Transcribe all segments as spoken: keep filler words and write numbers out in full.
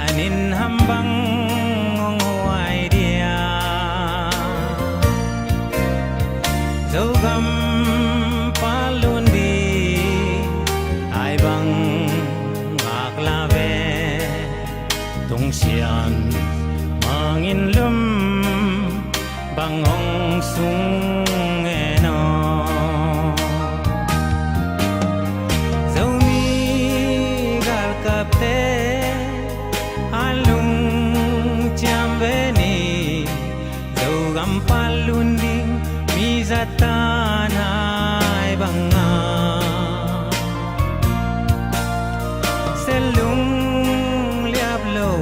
Sianin ham bang hong huai dia? Zogam palun di ai bang ngak la ve. Tungsian mangin lum bang hong sung e no. Zomi galkapte a lungciam ve ni. Zogam palun ding mi zatan ai banga selung liap lo.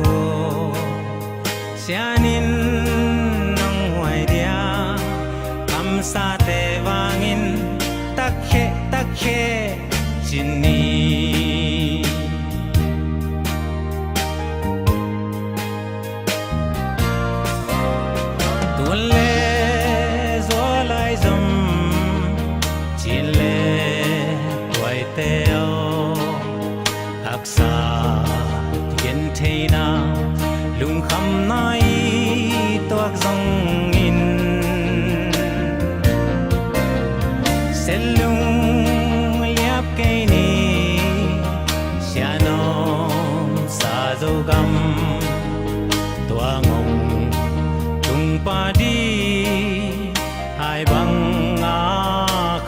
Sianin nong huai dia? Kamsate vangin takhe takhe cin ni. Tun le zua lai zom, cin le tuaite aw. Haksa gentheina, lungkhamna i tuak zongin, selung liap kei ni. Sianom sa Zogam tua ngong tung padi ai bang a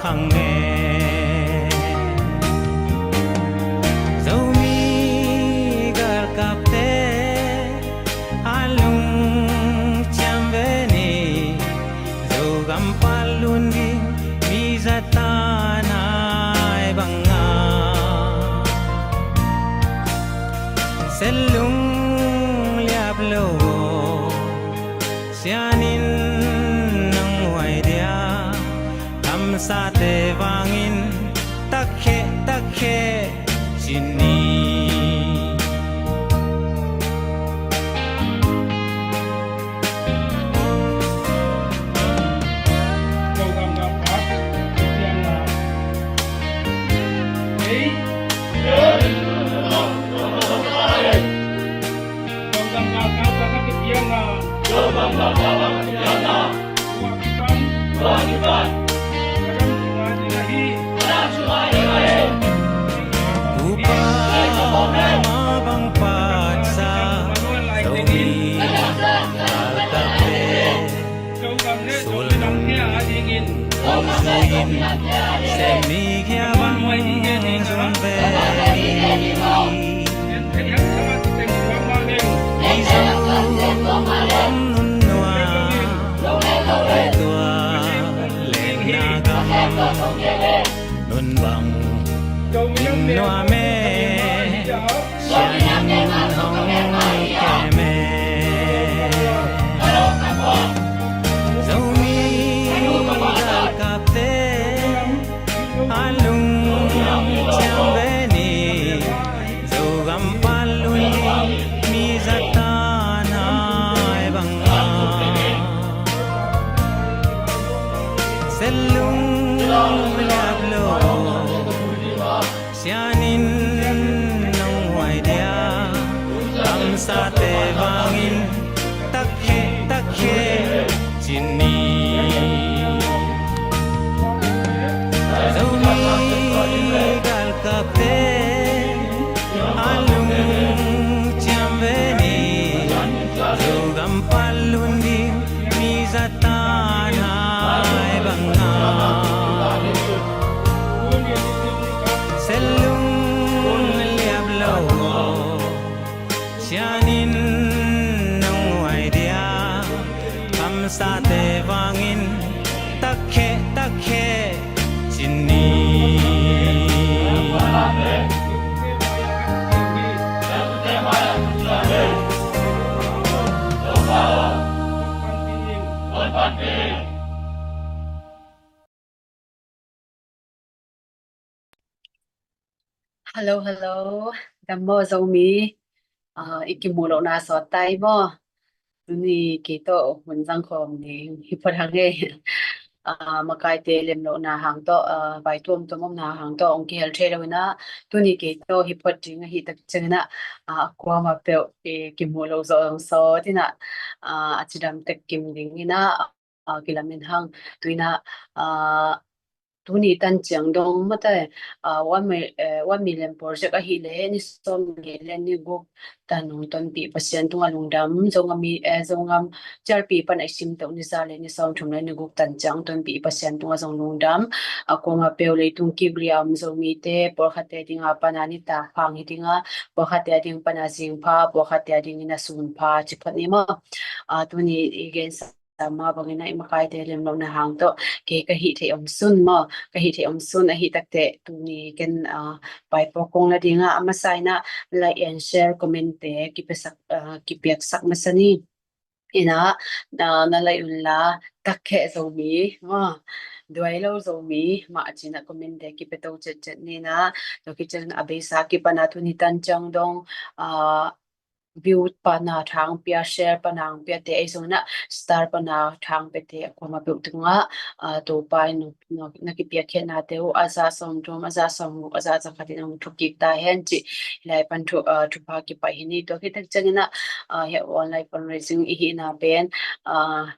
khang e. Zomi galkapte a lungciam ve ni. Zogam palun ding mi zatan ai banga selung liap lo. Sianin nong huai dia? Kamsate vangin takhe takhe cin ni. Upa ma bang patsa Zomi galkapte sulung sulung sem ni kia bang zun ve. Ei Zogam nunnua, ei tua lenna gam nun bang nunnua me. Sianin hong kem e. Zomi galkapte a lungciam ve ni. Zogam palun ding mi zatan ai banga selung liap lo. Sianin nong huai dia? Kamsate vangin takhe takhe cin ni. Zomi galkapte a lungciam ve ni. Zogam palun ding mi zatan ai banga selung liap lo. Sianin nong huai dia? Kamsate vangin takhe takhe cin ni. Hello, hello. Dam maw Zomi? Ah, i kimu lohna sawt ta i maw? Tuni kei tawh hun zang khawm ni hi phot hang e. ah, makaite lemlohna hang tawh, ah, vai tuamtuam omna hang tawh hong kihel thei lo in ah, tuni kei tawh hi phot ding ahih tak ciangin ah, ah, kuamah peuh, eh, kimu lo zawh zong sawt in ah, ah, a cidam tek kim ding in ah, ah, kilamen hang. Tu in ah, ah, tuni tan ciang dong mate, ah, one mi-, eh, one million project ahih leh ni sawm nih le ni guk tan hong tonpih Pasian tungah lungdam. Zogam mi, eh, Zogam G R P pan a i sim tawh ni za le ni sawm thum le ni guk tan ciang tonpih Pasian tungah zong lungdam. Ah, kuamah peuh leitung kik li a om Zomite, pawlkhatte ding a pan a nitak pha hi ding a, pawlkhatte a ding pan a zing pha, pawlkhatte a ding in a sun pha ci phot ni maw. Ah, tuni i gensa mah bangin ah i makaite lemlohna hang tawh kei ka hih theih om sun maw, ka hih theih om sun ahih tak teh tuni ken, ah, vaipuak kong la ding a, a masa in ah like and share comment-te kipiaksak, ah, kipiaksak masa ni. In ah, ah, na like un la, Takkheh Zomi maw, Duai Lo Zomi mah ci in ah comment-te kipia to ciatciat ni in ah. Tua khit ciangin a beisa kipan a tuni tan ciang dong, ah, view pan a thang pia, share pan a hong piate, ahi zongin ah star pan a thang piate a kuamah peuh tungah, ah, Topa in na, na, na kipiakkhiatnate uh a za sawmthum, a za sawmguk, a za zakhat in hong thuk kik ta hen cih hih lai pan thu, ah, thupha kipai hi ni. Tua khit tak ciangin ah, ah, hih online fundraising i hihna pen, ah,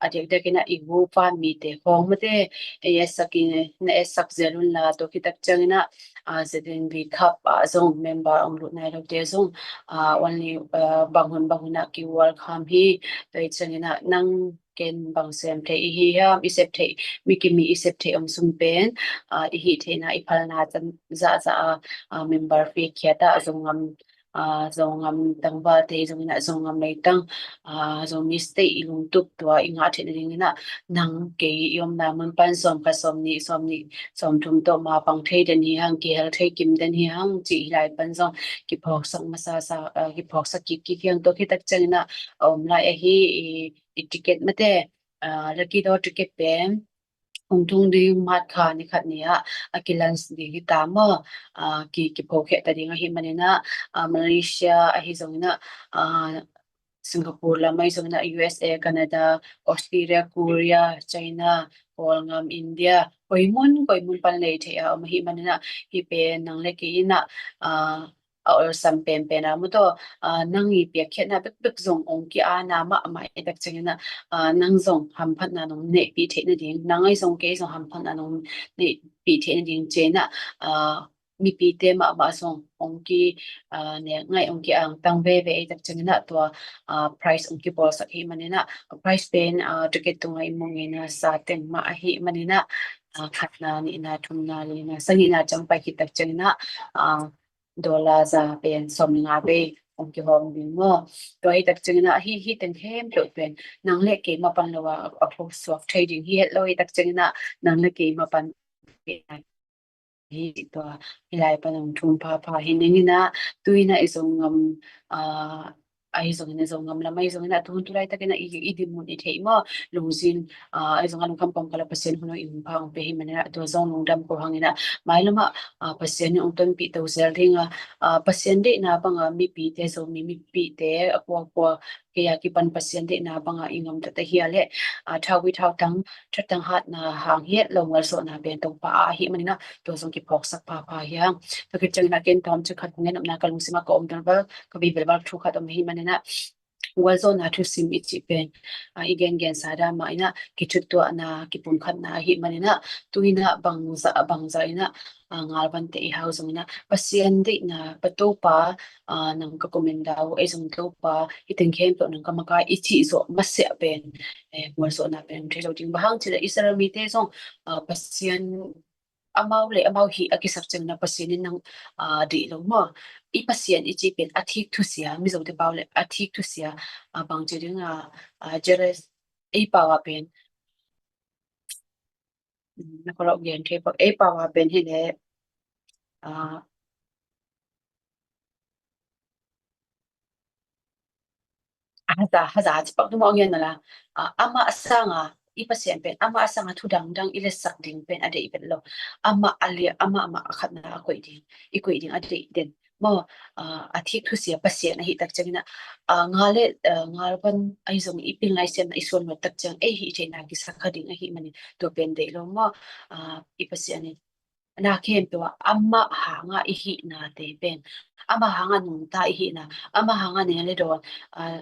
a diakdiak in ah i group-a mite khawng mate, eh, etsak in, na etsak zel un la, tua khit tak ciangin ah, ah, Z N V Cup ah zong member hong lut nai lote zong, ah, only, ah, bang hun bang hun ah ki welcome hi. Tua hi ciangin ah nang ken bang sem theih i hi hiam, i sep theih, mi kim i sep theih om sung pen, ah, i hih theihna i phalna zahzah a, ah, member fee khiat ah Zogam, ah, Zogam tangvalte zongin ah Zogam leitang, ah, Zomi State i lungtup tua i ngah theih nadingin ah nang kei i omna mun pan sawm khat, sawm nih, sawm nih, sawm thum tawh mapang thei den hi hang, kihel thei kim den hi hang cih hih lai pan zong kiphawksak masa sa, ah, kiphawksak kik kik hi hang. Tua khit tak ciangin ah a om lai ahi i, i ticket mate, ah, lucky draw ticket pen hong tung ding March kha ni khat ni ah a kilaunch ding hi ta maw. Ah, ki, kiphokhia ta ding ahih manin ah, ah, Malaysia ahi zongin ah, ah, Singapore lam ahi zongin ah, U S A, Canada, Australia, Korea, China, Kawlgam, India, koi mun koi mun pan lei thei a om ahih manin ah, hih pen nang le kei in ah, ah, a awlsam penpen a maw, tua, ah, nang i piakkhiatna bekbek zong hong ki-ana mahmah ahih tak ciangin ah, ah, nang zong hamphatna nong neihpih theih nading, nang ahi zong kei zong hamphatna nong neihpih theih nading ci-in ah, ah, mipite mahmah zong hong ki, ah, nek ngaih, hong ki-angtang veve ahih tak ciangin ah tua, ah, prize hong kibawlsak ahih manin ah, prize pen, ah, ticket tungah i mu ngeina sa teng mah ahih manin ah, ah, khatna, nihna, thumna, lina, sagihna ciang pai khit tak ciangin ah, ah, dollar za pen sawm le nga vei hong kihawm ding maw. Tua ahih tak ciangin ah hih, hih teng khempeuh pen nang le kei mah pan lo a, a phusuak thei ding hi het lo ahih tak ciangin ah nang le kei mah pan hi. Tua hih lai pan hong thum phapha hi ning in ah, tu in ah i Zogam, ah, ahi zongin ah Zogam lam ahi zongin ah tu hun tu laitakin ah i, i dinmun i theih maw, lungzin, ah, ahi zong ah lungkham kawmkal ah Pasian hun hong i hun pha hong pia ahih manin ah tua zong lungdam ko hang in ah mailam ah, ah, Pasian in hong tonpih to zel ding a, ah, Pasian deihna bang a mipite, Zomi mipite a kuakua kei a kipan Pasian deihna bang a i ngam ta ta hi a leh, ah, thau i thautang, thatang hatna hang hi het lo, mualzawhna pen Topa a ahih manin ah tua zong kiphawksak phapha hi hang. Tua khit ciangin ah ken tawmcik khat kong gen nopna ka lungsim ah ka om dan val, ka vei vel val thu khat om ahih manin ah, mualzawhna thusim i cih pen, ah, i gengensa dan mah in ah kithutuahna, kipumkhatna ahih manin ah, tu in ah bangzah, bangzah in ah, ah, ngalvante i hau zongin ah Pasian deihna, Pa Topa, ah, nang ka comment uh, ei zong Topa, hih teng khempeuh nang ka makaih i cih zawh masiah pen, eh, mualzawhna pen om thei lo ding. Bang hang cih leh Israel mite zong, ah, Pasian amau le amau hih a kisak ciangin ah Pasian in nang, ah, deih lo maw. I Pasian i cih pen a thik thusia, Mizote pau le a thik thusia, ah, bang ci ding a, ah, Jeres-, ei pau ah pen, mm, na ka lo gen thei pau, ei pau ah pen hi leh, ah, a haza, haza ci pak tu maw ngen na la. Ah, amah sanga, i Pasian pen, amah sanga thu dangdang i letsak ding pen a deih vet lo. Amah a liah, amah, amah a khatna a koih ding, i koih ding a deih den. maw, ah, a thik thusia Pasian ahih tak ciangin ah, ah, nga le, ah, ngal pan ahi zong i pil nai siamna i suan luat tak ciang ei hih theihna kisakha ding ahih manin tua pen deih lo maw, ah, i Pasian in na khempeuh ah amah hanga i hihnate pen, amah hanga nungta i hihna, amah hanga nek le dawn, ah,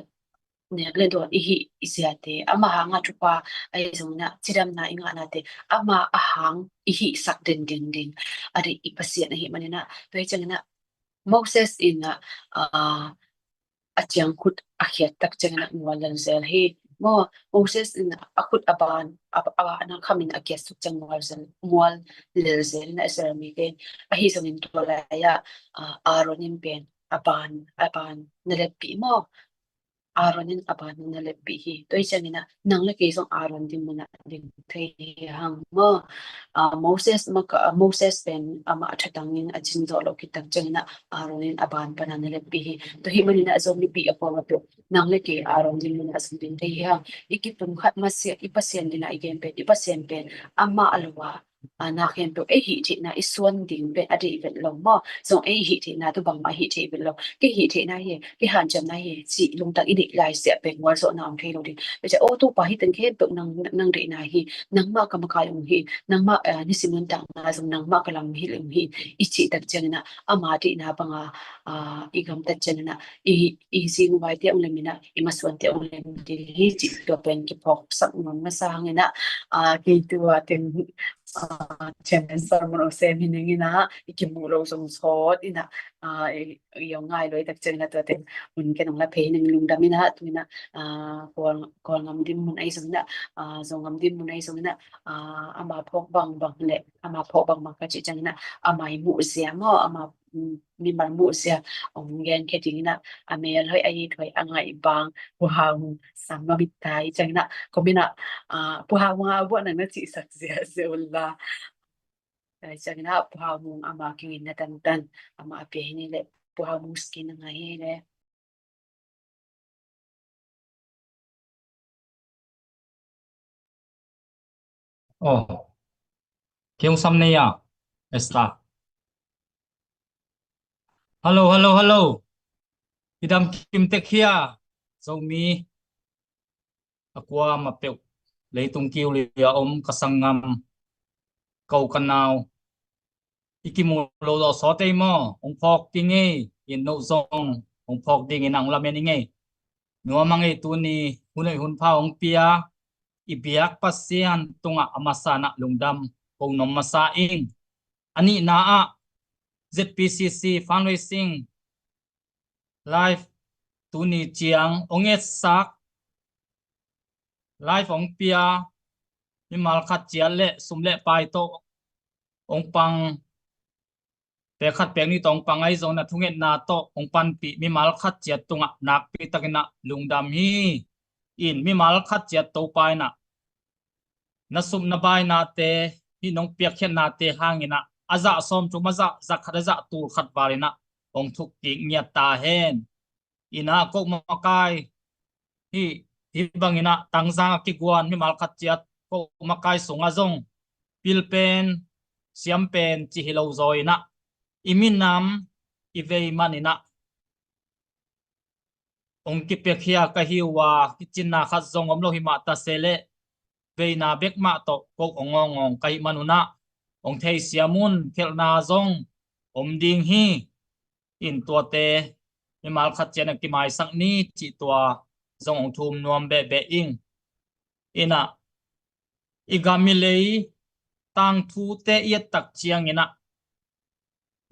nek le dawn i hih i ziate, amah hanga thupha ahi zongin ah cidamna i ngahnate, amah a hang i hihsak den den ding a deih i Pasian ahih manin ah, tua hi ciangin ah Moses in ah, ah, a ciangkhut a khiat tak ciangin ah ngual lel zel hi. Maw, Moses in a khut a ban, a, a, a na khamin a kiat suk ciang ngual zel, ngual lel zel in ah Israel mite. Ahi zongin tua lai-ah, ah, Aaron in pen a ban, a ban na leppih maw. Aaron in a ban na leppih hi. Tua hi ciangin ah nang le kei zong Aaron dinmun ah ding thei hi hang maw. Ah, Moses maka, ah, Moses pen amah a thatangin a cin zawh loh khit tak ciangin ah Aaron in a ban pana na leppih hi. Tua hih manin ah Zomi pi a pawlkhat peuh nang le kei Aaron dinmun ah zong ding thei hi hang. I kipumkhat masiah i Pasian dinah i gen pen, i Pasian pen amah a lo a, a, na khempeuh ei hih theihna i suan ding pen a deih vet lo maw. Zong ei hih theihna tu bangmah hih theih vet lo. Kei hih theihna hi, kei hanciamna hi cih lungtang i neih lai siah pen ngualzawhna om thei lo ding. Tua ciah, "O Topa, hih teng khempeuh nang, nang deihna hi, nangmah ka makai ung hi, nangmah, ah, nisim nuntakna zong nangmah ka lam hi ung hi," i cih tak ciangin ah ama deihna banga, ah, i gamtat ciangin ah i, i zingvaite ong lem in ah i masuante ong lem ding hi cih tua pen kiphawksak nuam masa hangin ah, ah, kei tua teng, ah, chairman sermon ong sem hi ning in ah i kimuh lo zong sawt in ah, ah, i, i ong ngai lo i tak ciangin ah tua teng hun ken ong la phei hi ning lungdam in ah tu in ah, ah, Kawl, Kawl ngam dinmun ahi zongin ah, ah, Zo ngam dinmun ahi zongin ah, ah, ama phawk bangbang le ama phawk bangbang ka cih ciangin ah ama i muh zia maw, ama, mm, mimal muh zia ong gen khia dingin ah a mel hoih a it hoih a ngaih bang Pu Hau Mung sam mah mit ta hi ciangin ah komin ah, ah, Pu Hau Mung a buah nang na cihsak zia zia un la. Tua hi ciangin ah Pu Hau Mung ama kiang in na tantan ama a pia hi ni le Pu Hau Mung skin a ngai hi le. Oh. Kiang sam nei a. Esther. Hello, hello, hello. I dam kim tek hia. Zomi a kuamah peuh, leitung kiu lia om ka sanggam, ko ka nau, i kimu lo lo sawt ei maw, ong phawk ding ei, in no zong ong phawk dingin ang lamen i ngei. Nuam a ngei tuni hun ei hun pha ong pia i biak Pasian tungah a masa in ah lungdam ong nom masa ing. A nihna ah Z P C C fundraising live tuni ciang ong etsak, live ong pia mimal khat ciat le sum le pai tawh ong pang, pek khat pek nih tawh ong pang ahi zongin ah thungetna tawh ong panpih mimal khat ciat tungah nakpi takin ah lungdam hi. In mimal khat ciat Topa in ah na sum na bainate, hih nong piakkhiatnate hangin ah a zah sawm thum a zah, zah khat a zah tul khat val in ah ong thuk kik ngiat ta hen. In ah ko makai, hih, hih bangin ah Tangzang a kiguan mimal khat ciat ko makai sungah zong pil pen siam pen ci hi lo zaw in ah i minam i vei man in ah ong kipiakhia ka hi uh a, kicinna khat zong om lo hi mah ta se leh veina bek mah tawh ko ong ngawngawng ka hih man un ah ong theisiam un, khelhna zong om ding hi. In tuate mimal khat ciat a kimaisak ni cih tua zong ong thum nuam behbeh ing. In ah i gam i lei tangthute i et tak ciangin ah,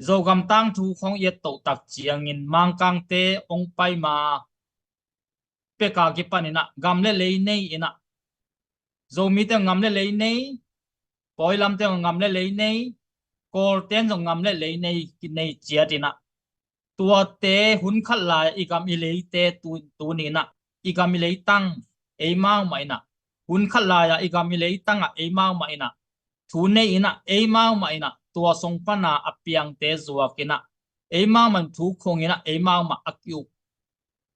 Zogam tangthu khong i et toh tak ciangin Mangkangte ong pai ma peka kipan in ah gam le lei nei in ah, Zomite ngam le lei nei, Pawilamte ngam le lei nei, Kawlten zong ngam le lei nei, kinei ciat in ah, tuate hun khat lai-ah i gam i leite tu, tuni in ah i gam i leitang eimau mah in ah, hun khat lai-ah i gam i leitang ah eimau mah in ah thu nei in ah eimau mah in ah, tua sung pana a piangte zuak in ah eimau mah in thu khung in ah eimau mah a ki-uk,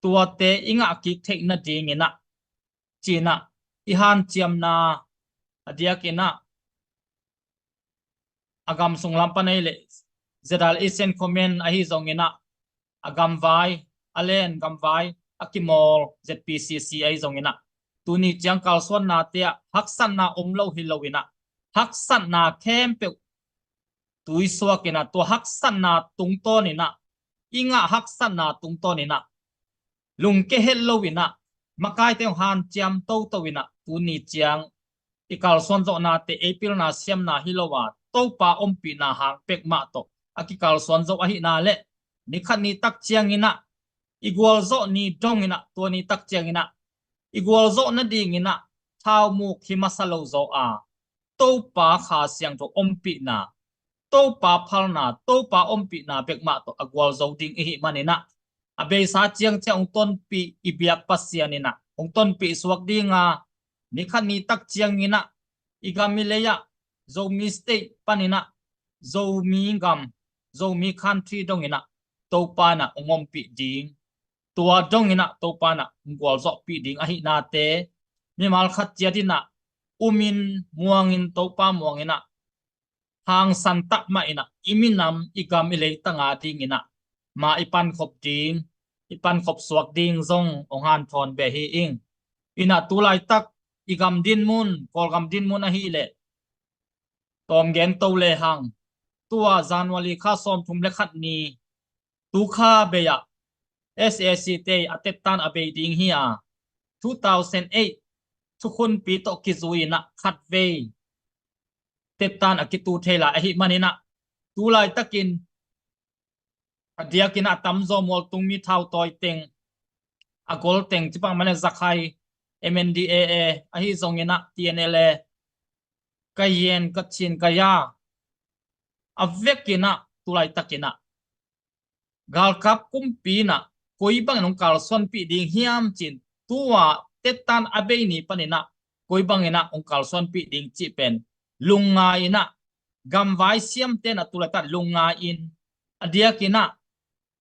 tuate i ngah kik theih nadingin ah ci-in ah i hanciamna a diakin ah a gam sung lam pan ei leh ZRA Asian Command ahi zongin ah, a gamvai, a len gamvai a kimawl ZPCC ahi zongin ah, tuni ciang kalsuannate ah haksatna om lo hi lo in ah, haksatna khempeuh tuisuak in ah, tua haksatna tungtawn in ah, i ngah haksatna tungtawn in ah, lungke het lo in ah, makaite hong hanciam toto in ah, tuni ciang i kalsuan zawhnate ei pilna siamna hi lo a, Topa ompihna hang pek mah tawh a kikalsuan zo ahihna le, ni khat ni tak ciangin ah, i gualzawh ni dong in ah, tua ni tak ciangin ah, i gualzawh nadingin ah, thaumuk hi masa lo zaw a, Topa Kha Siangtho ompihna, Topa phalna, Topa ompihna bek mah tawh a gualzo ding i hih manin ah, a beisa ciangciang hong tonpih i biak Pasian in ah hong tonpih suak ding a, ni khat ni tak ciangin ah, i gam i lei ah, Zomi State panin ah, Zomi gam, Zomi country dong in ah, Topa in ah hong ompih ding, tua dong in ah Topa in ah hong gualzawhpih ding ahihnate, mimal khat ciat in ah umin muangin, Topa muangin ah, hangsan tak mah in ah, i minam, i gam, i leitang a dingin ah, ma i pankhop ding, i pankhop suak ding zong hong hanthawn beh hi ing. In ah tulaitak i gam dinmun, Kawlgam dinmun ahih leh, tawm gen to lehang, tua January kha sawmthum le khat ni, tu kha bei ah SAC te a tettan a bei ding hi a, two thousand eight thukhunpi tawh kizui in ah khatvei tettan a kitu thei lai ahih manin ah, tulaitakin a diakin ah a tamzaw mualtung mi thautawi teng, a gol teng, cipang mane Zakhai, MNDAA ahi zongin ah TNLA, Kayin, Kachin, Kaya, a vekin ah tulaitakin ah galkap kumpi in ah koi bangin hong kalsuanpih ding hiam ci-in, tua tettan a bei ni panin ah koi bangin ah hong kalsuanpih ding cih pen lungngai in ah, gamvai siamte in ah tulaitak lungngai in, a diakin ah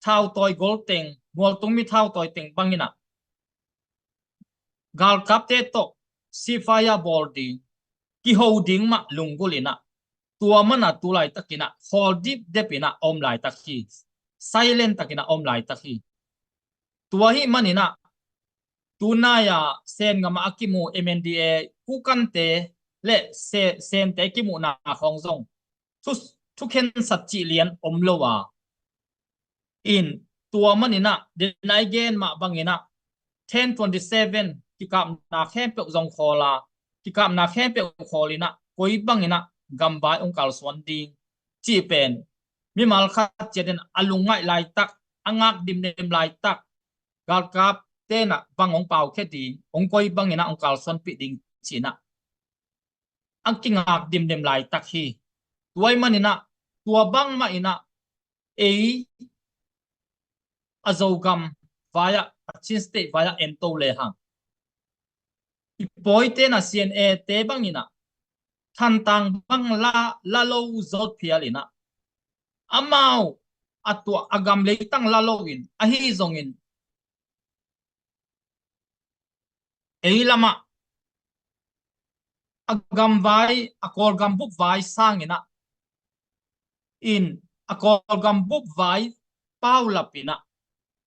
thautawi gol teng, mualtung mi thautawi teng bangin ah galkapte tawh ceasefire bawl ding, kiho ding mah lunggulh in ah, tua man ah tulaitakin ah khawl dipdep in ah a om laitak hi. Silent takin ah a om laitak hi. Tua ahih manin ah, tunai ah Sen gam ah a kimu MNDAA kukante le Se-, Sente kimuhna khawng zong thu, thukhensat cih lian om lo a, in, tua manin ah, den a i gen mah bangin ah, ten twenty seven kikapna khempeuh zong khawl a, kikapna khempeuh khawl in ah, koi bangin ah gamvai hong kalsuan ding cih pen, mimal khat ciat in a lungngaih laitak, a ngak dimdem laitak, galkapte in ah bang hong paukhia ding, hong koi bangin ah hong kalsuanpih ding ci-in ah a kingak dimdem laitak hi. Tua ahih manin ah, tua bangmah in ah, ei a Zogam vai ah, a Chin State vai ah en to lehang, i pawite in ah CNA te bangin ah thantang bang la, la lo zawt phial in ah, amau a tua a gam leitang la lo in, ahi zongin ei lamah a gamvai, a Kawlgam bup vai sangin ah, in, a Kawlgam bup vai paulap in ah,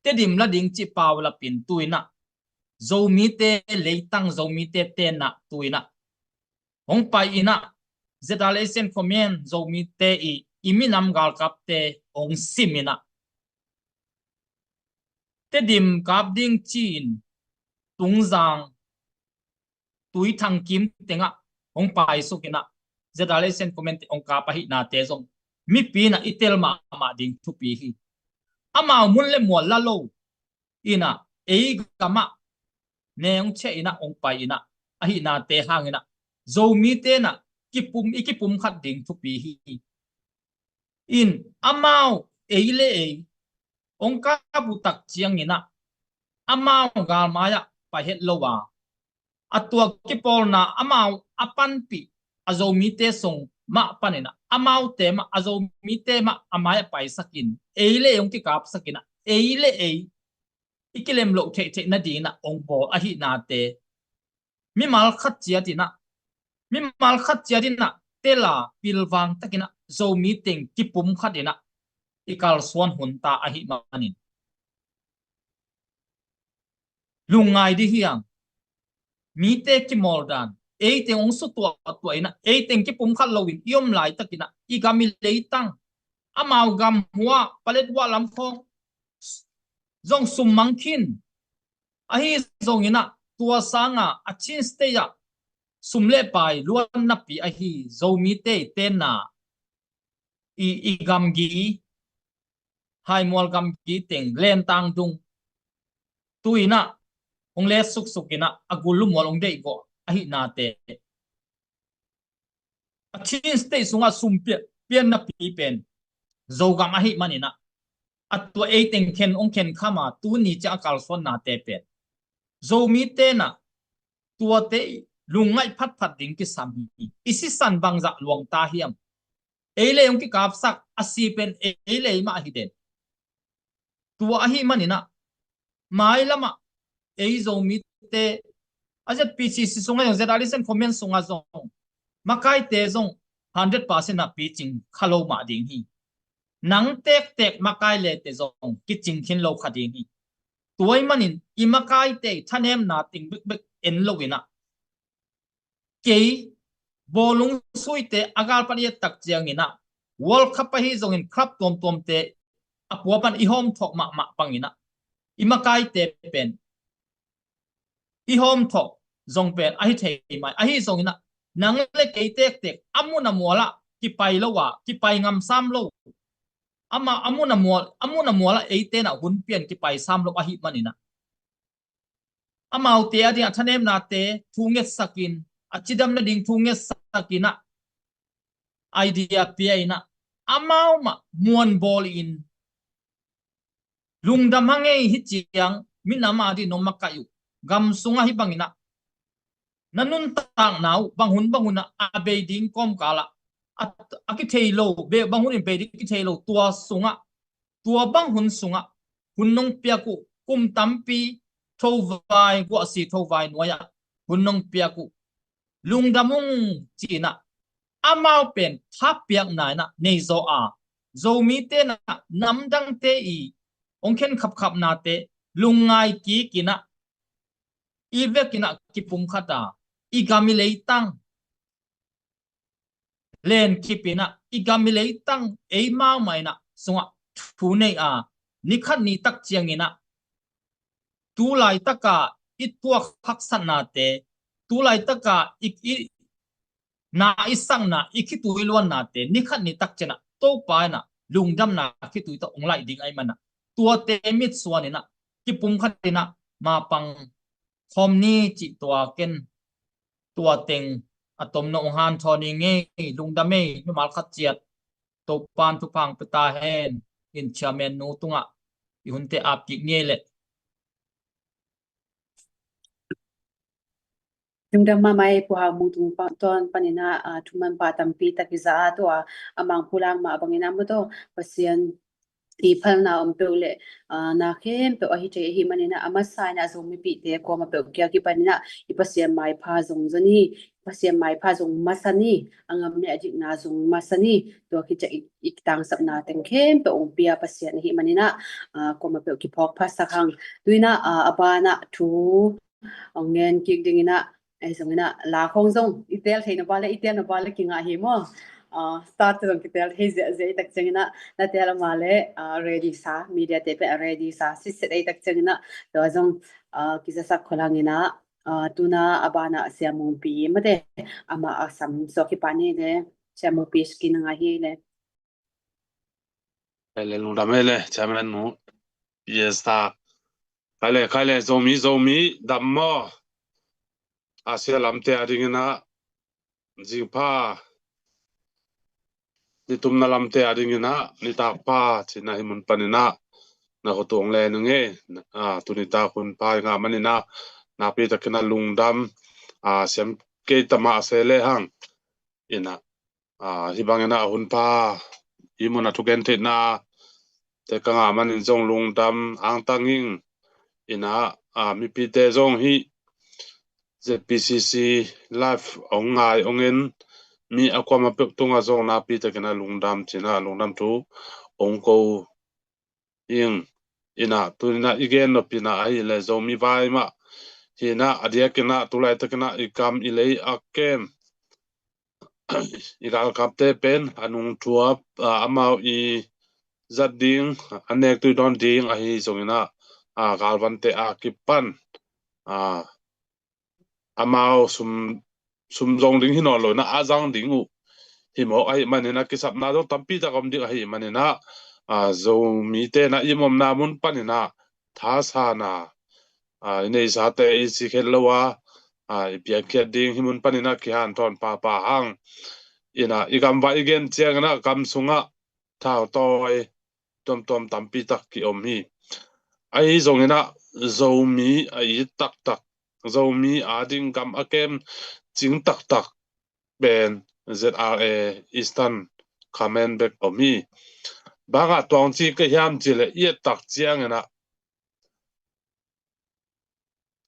Tedim la ding cih paulap in tu in ah, Zomite leitang, Zomite tenna tu in ah hong pai in ah, ZRA Asian Command Zomite i, i minam galkapte hong sim in ah, Tedim kap ding ci-in Tungzang, Tuithang kim tengah hong paisuk in ah, ZRA Asian Command te hong kap ahihnate zong mipi in ah i tel mahmah ding thupi hi. Amau mun le mual la lo in ah, ei gam ah ne hong ciah in ah hong pai in ah, ahihnate hangin ah, Zomite in ah kipum, i kipum khat ding thupi hi. In, amau ei le ei hong kap uh tak ciangin ah, amau galmai ah pai het lo a, a tua kipawlna amau a panpih a Zomite sung mah panin ah, amaute mah, a Zomite mah a mai ah paisak in, ei le ei hong kikapsak in ah, ei le ei i kilem loh theihtheih nadingin ah hong bawl ahihnate, mimal khat ciat in ah, mimal khat ciat in ah tel a, pilvang takin ah, Zomi teng kipum khat in ah, i kalsuan hun ta ahih manin lungngai dih hiang. Mite kimawldan, eiteng hong sutuahtuah inah, eiteng kipumkhat loin i om laitakinah i gam i leitang, amau gam hua palet hua lam khawng zong summang khin. Ahi zonginah tua sanga a Chin State ah sum le pai luannapi ahi Zomite tenna i, i gamgi, Haimual gamgi teng Lentang dung tuinah hong let suksuk inah a gul lumual hong deihgawh ahihnate a Chin State sungah sum pian, piannapi pen Zogam ahih maninah a tua eiteng khen hong khen khama tuni ciang a kalsuannate pen Zomi tenah tuate i lungngaih phatphat ding kisam hi. I sisan bangzah luang ta hiam? Ei lei hong kikapsak a si pen ei lei mah hi den. Tua ahih maninah mailamah ei Zomite a Z P C C sungah zong, Z R L S N comment sungah zong makaite zong hundred percent ah picing kha lo mah ding hi. Nang tektek makai lete zong kicing khin lo kha ding hi. Tua ahih manin i makaite i thanemna ting bekbek en loinah kei bawlung suite a galpan i ettak cianginah World Cup ahi zongin club tuamtuamte a puapan i hawmthawh mahmah banginah i makaite pen i hawmthawh zong pen ahi thei mai. Ahi zonginah nang le kei tektek a mun a mualah kipai lo a, kipai ngam sam lo. Amah a mun a mual, a mun a mualah eitenah hun pian kipai sam lo ahih maninah amaute a dingah thanemnate thu ngetsakin, a cidam nading thu ngetsakinah idea pia inah amau mah muanbawl in lungdam hang ei, hi ciang minam a ding nong makaih uh gam sungah hi banginah na nuntakna uh bang hun bang hunah a bei ding kawmkalah a, a kithei lo, bei bang hunin bei ding kithei lo tua sungah tua bang hun sungah hun nong piak uh kum tampi thovai guahsi thovai nuai-ah hun nong piak uh lungdam ung cinah amau pen thapiakna inah nei zaw a, Zomi tenah namdangte i hong khen khapkhapnate lungngai kikinah i vekinah kipumkhat a, i gam i leitang lenkip inah i gam i leitang eimau mah inah sungah thu nei a, nikhat ni tak cianginah tu laitaka i tuak haksatnate, tu laitaka i, i na i sakna, i khitui luannate nikhat ni tak cianah Topa inah lungdamna khitui tawh hong laih ding ahih manah tuate mitsuan inah kipumkhat inah mapang khawm ni cih tua ken tua teng a tomno hong hanthawn ing ei. Lungdam ei, mimal khat ciat Topan thupha hong pia ta hen. In chairman nu tungah i hunte ap kik ni ei leh. Lungdam mahmah ei, Pu Hau Mung tung pa-, tawn paninah, ah, thu manpha tampi tak i za a, tua a Mangpulak mah banginah maw taw Pasian i phalna om peuh le, ah, na khempeuh ahi thei ahih maninah a masa inah Zomipihte kuamah peuh kia kipaninah i Pasian maipha zong zon hi. Pasian maipha zong masa ni, a ngam le a dikna zong masa ni. Tua khit ciah i, i tangsapna teng khempeuh hong pia Pasian ahih maninah, ah, kuamah peuh kiphawk phasak hang. Tuinah, ah, a banah thu hong ngen kik dinginah, ei zonginah la khawng zong i tel theihna vale, i telna vale kingah hi maw? Ah, start zong kitel thei ziahziah i tak cianginah na tel a mah le, ah, ready sa, media te pen a ready sa sitset ei tak cianginah tua zong, ah, kizasak khol hanginah, ah, tuna a banah Sia Mungpi mate amah a sam suak hi pah ni le, Sia Mungpi skin a ngai hi le. Khaile lungdam ei le, chairman nu. Yes ta. Khaile, khaile, Zomi, Zomi dam maw? Asia lamte a dinginah zingpha, nitumna lamte a dinginah nitak pha cinah hih mun paninah na khutuang le nung ei. Ah, tunitak hun pha i ngah maninah nakpi takinah lungdam, ah, siam kei tamah se le hang inah, ah, hih banginah a hun pha i munah thugen theihna te ka ngah manin zong lungdam angtang ing. Inah, ah, mipite zong hih Z P C C live hong ngai hong en mi a kuamah peuh tungah zong nakpi takinah lungdam cinah lungdam thu ong ko ing. Inah tuninah i gen nopinah ahileh Zomi vai mah hinah a diakinah tulaitakinah i kam i lei a kem i galkapte pen a nungthuap, a, amau i zat ding, a nek tui dawn ding ahi zonginah, a, galvante a kipan, a, amau sum, sum zong ding hi nawn lo inah a zang ding uh hi mawk ahi maninah kisapna zong tampi tak om ding ahi maninah, a, Zomite inah i omna mun paninah thasana, a, i neisate i sikhet lo a, a, i piakkhiat ding hi mun paninah kihanthawn papa hang. Inah i gamvah i gen cianginah gam sungah thautawi tuamtuam tampi tak kiom hi. Ahi zonginah Zomi a it taktak, Zomi ading gam a kem cing taktak pen Z R A Eastern Command bek om hi. Bangah tuang ci ka hiam cileh i et tak cianginah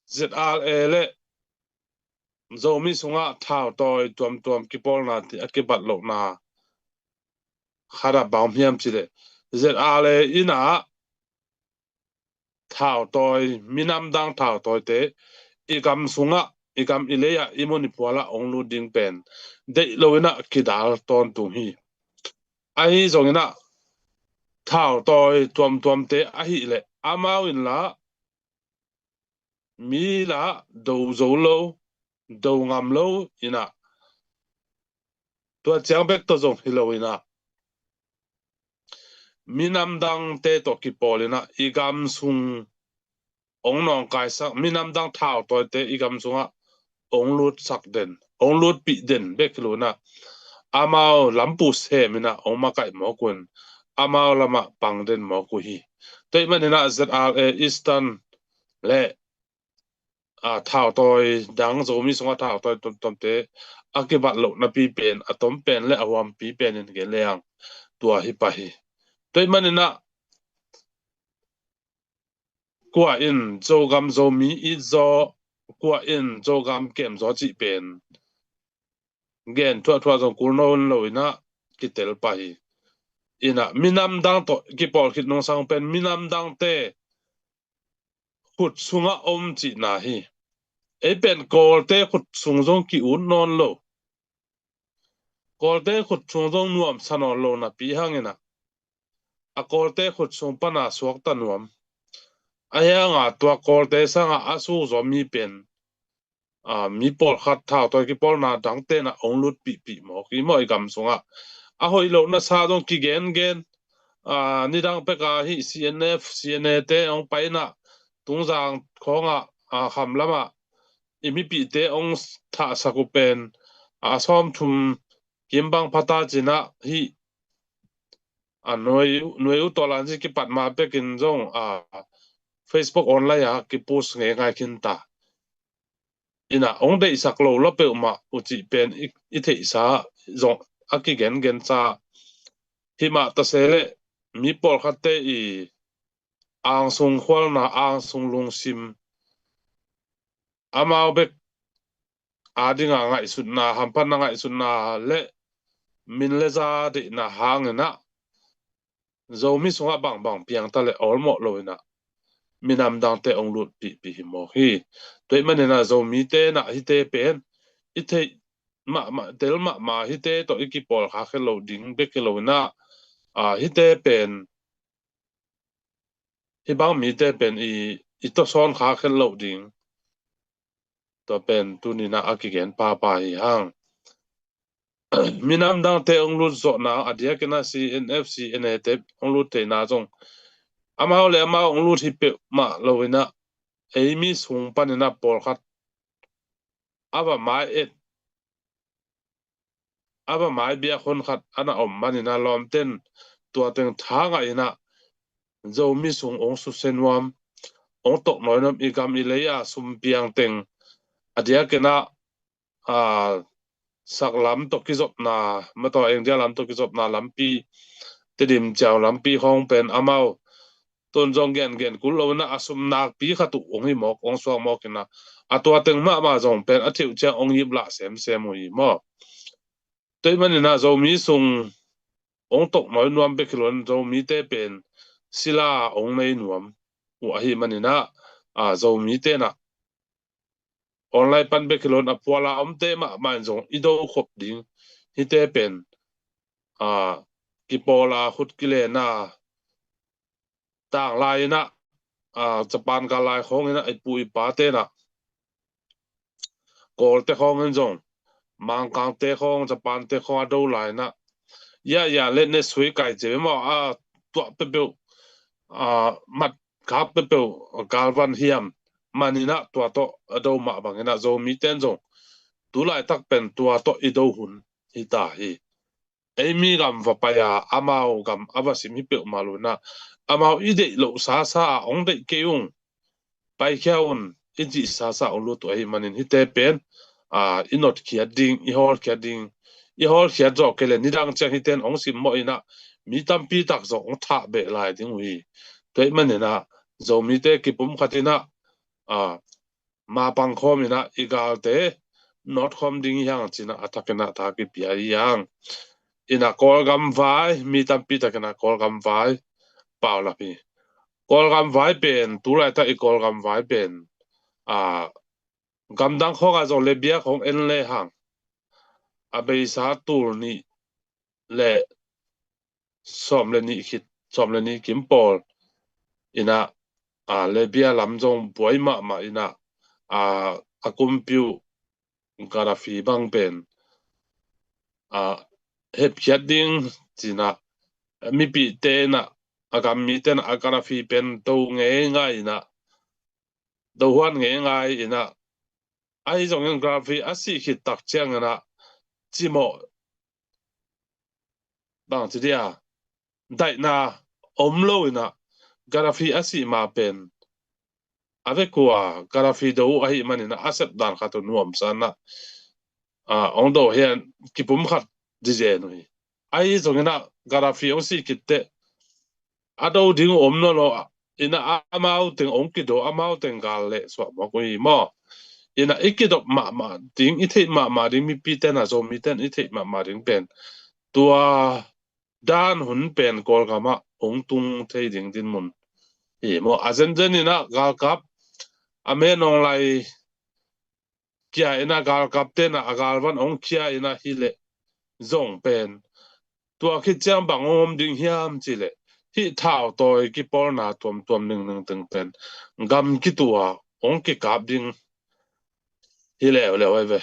Z R A le Zomi sungah thautawi tuamtuam kipawlna ti a kibat lohna khat ah bang hiam cileh Z R A inah thautawi, minam dang thautawite i gam sungah, i gam i lei ah, i mun i phual ah ong lut ding pen deih lo inah kidal tawntung hi. Ahi zonginah thautawi tuamtuamte ahileh amau inlah mi lah do zo lo, do ngam lo inah tua ciang bek tawh zong hi lo inah minam dangte tawh kipawl inah i gam sung ong nawngkaisak, minam dang thautawite i gam sungah ong lutsak den, ong lutpih den bek hi lo inah amau lampu sem inah ong makaih mawk un, amau lamah pang den mawk uh hi. Tua ahih maninah Z R A Eastern le, a, thautawi dang, Zomi sungah thautawi tuamtuamte a kibat lohnapi pen a tom pen le a huampi pen in gen leng tua hi pah hi. Tua ahih maninah kua in Zogam Zomi it zaw, kua in Zogam kem zaw cih pen gen thuahthuah zong kul nawn lo inah kitel pah hi. Inah minam dang tawh kipawl khit nungsang pen minam dangte khut sungah om cihna hi. Ei pen Kawlte khut sung zong ki-ut nawn lo. Kawlte khut sung zong nuamsa nawn lo napi hanginah a Kawlte khut sung pana suakta nuam. Ahi hanga tua Kawlte sangah a suk zaw mi pen, a, mi pawlkhat thautawi kipawlna dangte inah ong lutpihpih mawk hi maw i gam sungah. A hoih lohna sa zong kigengen, a, nidang peka hih C N F, C N A te ong pai inah Tungzang khawngah, a, kham lamah i mipihte ong thahsak uh pen, a, sawmthum kim bang phata cinah hih, a, nuai, nuai uh tawlan ci kipat ma pekin zong, a, Facebook online ah kipost ngeingai khin ta. Inah ong deihsak lo la peuhmah uh cih pen i, i theihsa zong a kigengensa hi mah tase leh mi pawlkhatte i angsung khualna, angsung lungsim, amau bek adinga ngaihsutna, hamphatna ngaihsutna le min le za deihna hanginah Zomi sungah bangbang piangta le awlmawh lo inah minam dangte ong lutpihpih hi mawk hi. Tua ahih maninah Zomite inah hihte pen i theih mahmah, tel mahmah, hihte tawh i kipawl khak het lo ding bek hi lo inah, a, hihte pen, hih bang mite pen i, i tawsawn khak het lo ding. Tua pen tuninah a kigen papa hi hang. Minam dangte ong lut zawhna a diakinah C N F, C N A te ong lut theihna zong amau le amau ong lut hi peuhmah lo inah ei mi sung paninah pawlkhat a va mai et, a va mai biak honkhat a na om maninah lawmten tua teng tha ngah inah Zomi sung ong susia nuam, ong toknawi nuam, i gam i lei a sum piang teng a diakinah, a, saklam tawh kizopna, mataw India lam tawh kizopna lampi, Tedim ciau lampi khawng pen amau tun zong gengen kul lo inah a sum nakpi khat uh ong hi mawk, ong suak mawk inah a tua teng mahmah zong pen a theih uh ciang ong ip lah semsem uh hi maw. Tua ahih maninah Zomi sung ong toknawi nuam bek hi loin Zomite pen sila ong nei nuam uh ahih manin ah, a, Zomite nah online pan bek hi loin a puala omte mahmah in zong i do khop ding. Hihte pen, a, kipawl a khut kilen a, tanglai in ah, a, Japan gal lai khawng in ah i pu i pate nah Kawlte khawng in zong Mangkangte khawng, Japante khawng a do lai in ah, ya ya le ne sui kai ce maw, a, tuah peuhpeuh, a, mat kap peuhpeuh galvan hiam manin ah tua tawh a do mah bangin ah Zomite in zong tu laitak pen tua tawh i do hun hi ta hi. Ei mi gam va pai a, amau gam a va sim hi peuhmah lo in ah, amau i deih loh sasa a ong deih kei ung, paikhia un i cih sasa ong lut uh ahih manin hihte pen, a, i notkhiat ding, i hawlkhiat ding, i hawlkhiat zawh kei le nidang ciang hihte in ong simmawh in ah mi tampi tak zong ong thah beh lai ding uh hi. Tua ahih manin ah Zomite kipum khat in ah, a, mapang khawm in ah i galte nawt khawm ding hi hang ci-in ah a thak in ah tha kipia hi hang. In ah Kawlgam vai, mi tampi tak in ah Kawlgam vai paulap hi. Kawlgam vai pen, tu laitak i Kawlgam vai pen, a, gamdang khawng ah zong le bia khawng en le hang a beisa tul nih le sawm le nih khit, sawm le nih kim pawl in ah, a, le bia lam zong buai mahmah in ah, a, a kumpi uh Gaddafi bang pen, a, hepkhiat ding ci-in ah mipite in ah, a gam mite in ah a Gaddafi pen do ngeingai in ah, do huan ngeingai in ah, ahi zongin Gaddafi a sih khit tak ciangin ah cimawh bang ci dia, daihna om lo in ah Gaddafi a sih ma pen a vekua Gaddafi do uh ahih manin ah a sep dan khat uh nuamsa in ah, a, ong do hi a kipum khat dizen uh hi. Ahi zongin ah Gaddafi ong sih khit teh a do ding uh om nawn lo in ah amau teng ong kido, amau teng gal leh suah mawk uh hi maw. In ah i kidop mahmah ding, i theih mahmah ding, mipite in ah Zomite in i theih mahmah ding pen tua dan hun pen Kawlgam ah ong tung thei ding dinmun hi maw. A zenzen in ah galkap a men ong lai kia in ah galkapte in ah a galvan ong kia in ah hi leh zong pen tua khit ciang bang ong om ding hiam ci leh hih thautawi kipawlna tuamtuam ningning teng pen gam kitu a ong kikap ding hi leuleu ahi ve.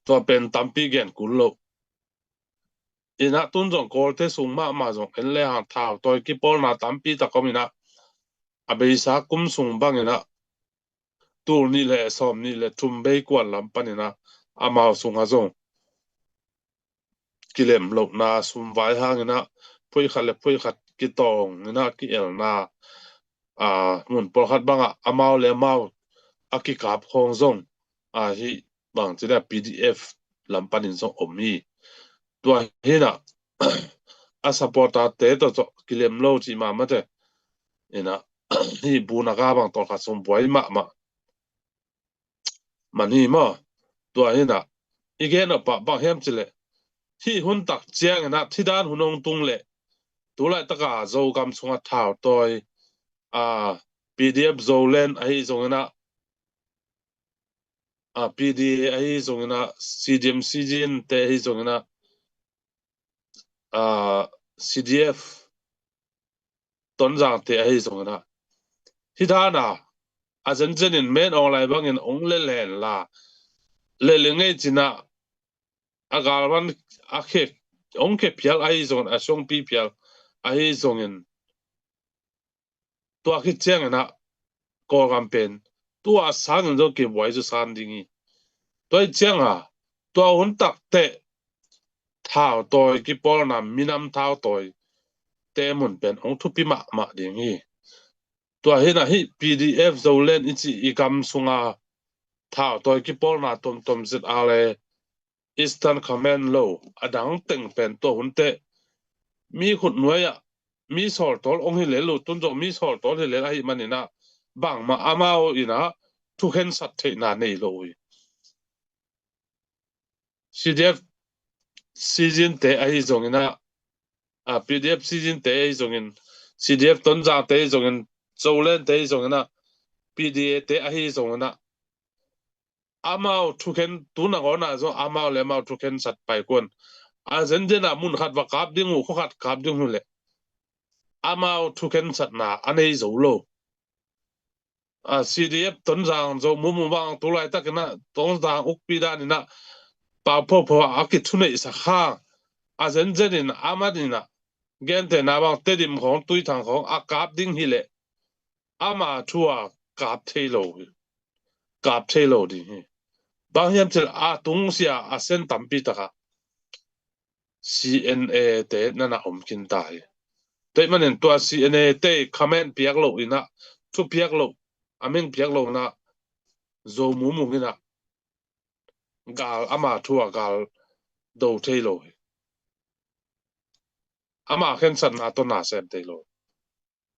Tua pen tampi gen kul lo. In ah tun zong Kawlte sung mahmah zong en le hang thautawi kipawlna tampi tak om in ah, a beisa kum sung bang in ah tul nih le sawm nih le thum bei kuan lam pan in ah amau sung ah zong kilem lohna sum vai hang in ah phuih khat le phuih khat kitawng in ah ki-elna, a, mun pawlkhat bang ah amau le amau a kikap khawng zong, a, hih bang ci dia P D F lam pan in zong om hi. Tua hi in ah a supporter te tawh zong kilem lo cih mahmah te. In ah hih Bunaka bang tawlkhat sung buai mahmah man hi maw. Tua hi in ah i gen nop ah bang hiam ci leh hih hun tak ciang in ah thidan hun ong tung leh tu laitak a Zogam sung ah thautawi, a, P D F Zoland ahi zong in ah, a, P D A ahi zong in ah, C D M C G N te ahi zong in ah, a, C D F Tonzang te ahi zong in ah, hih dan a a zenzen in men ong lai bang in ong leh len la, leh leh ngei ci-in ah a galvan a khe, ong khe phial ahi zong in, a sungpi phial ahi zong in, tua khit ciang in ah Kawlgam pen tua sang in zong kibuai zu san ding hi. Tua hi ciang a tua hun tak teh thautawi kipawlna, minam thautawi te mun pen ong thupi mahmah ding hi. Tua hi in ah hih P D F Zoland i cih i gam sung a thautawi kipawlna tuamtuam zet a le Eastern Command lo a dang teng pen tua hun teh mi khut nuai ah mi sawltawl ong hi lel uh, tun zong mi sawltawl hi lel ahih manin ah bangmah amau in ah thukhensat theihna nei lo uh hi. C D F season te ahi zongin ah, a, P D F season te ahi zongin, C D F Tonzang te ahi zongin, Zoland te ahi zongin ah, P D A te ahi zongin ah, amau thukhen tuna gawna zong amau le amau thukhen sat pai kuan. A zenzen a mun khat va kap ding uh, khua khat kap ding uh le amau thukhen satna a nei zo lo. A, C D F Tonzang Zo Mumu bang tu laitakin ah Tonzang ukpi danin ah pau phopho a kithuneihsak hang a zenzenin a manin ah gentehna bang Tedim khawng Tuithang khawng a kap ding hileh ama thu a kap thei lo hi. Kap thei lo ding hi. Bang hiam cih leh a tungsia a sen tampi takah C N A te nana om khin ta hi. Tua ahih manin tua C N A te comment piak lo in ah, thu piak lo, a min piak lo in ah, Zo Mumu in ah gal ama thu a gal do thei lo hi. Ama khensatna tawh na sem thei lo.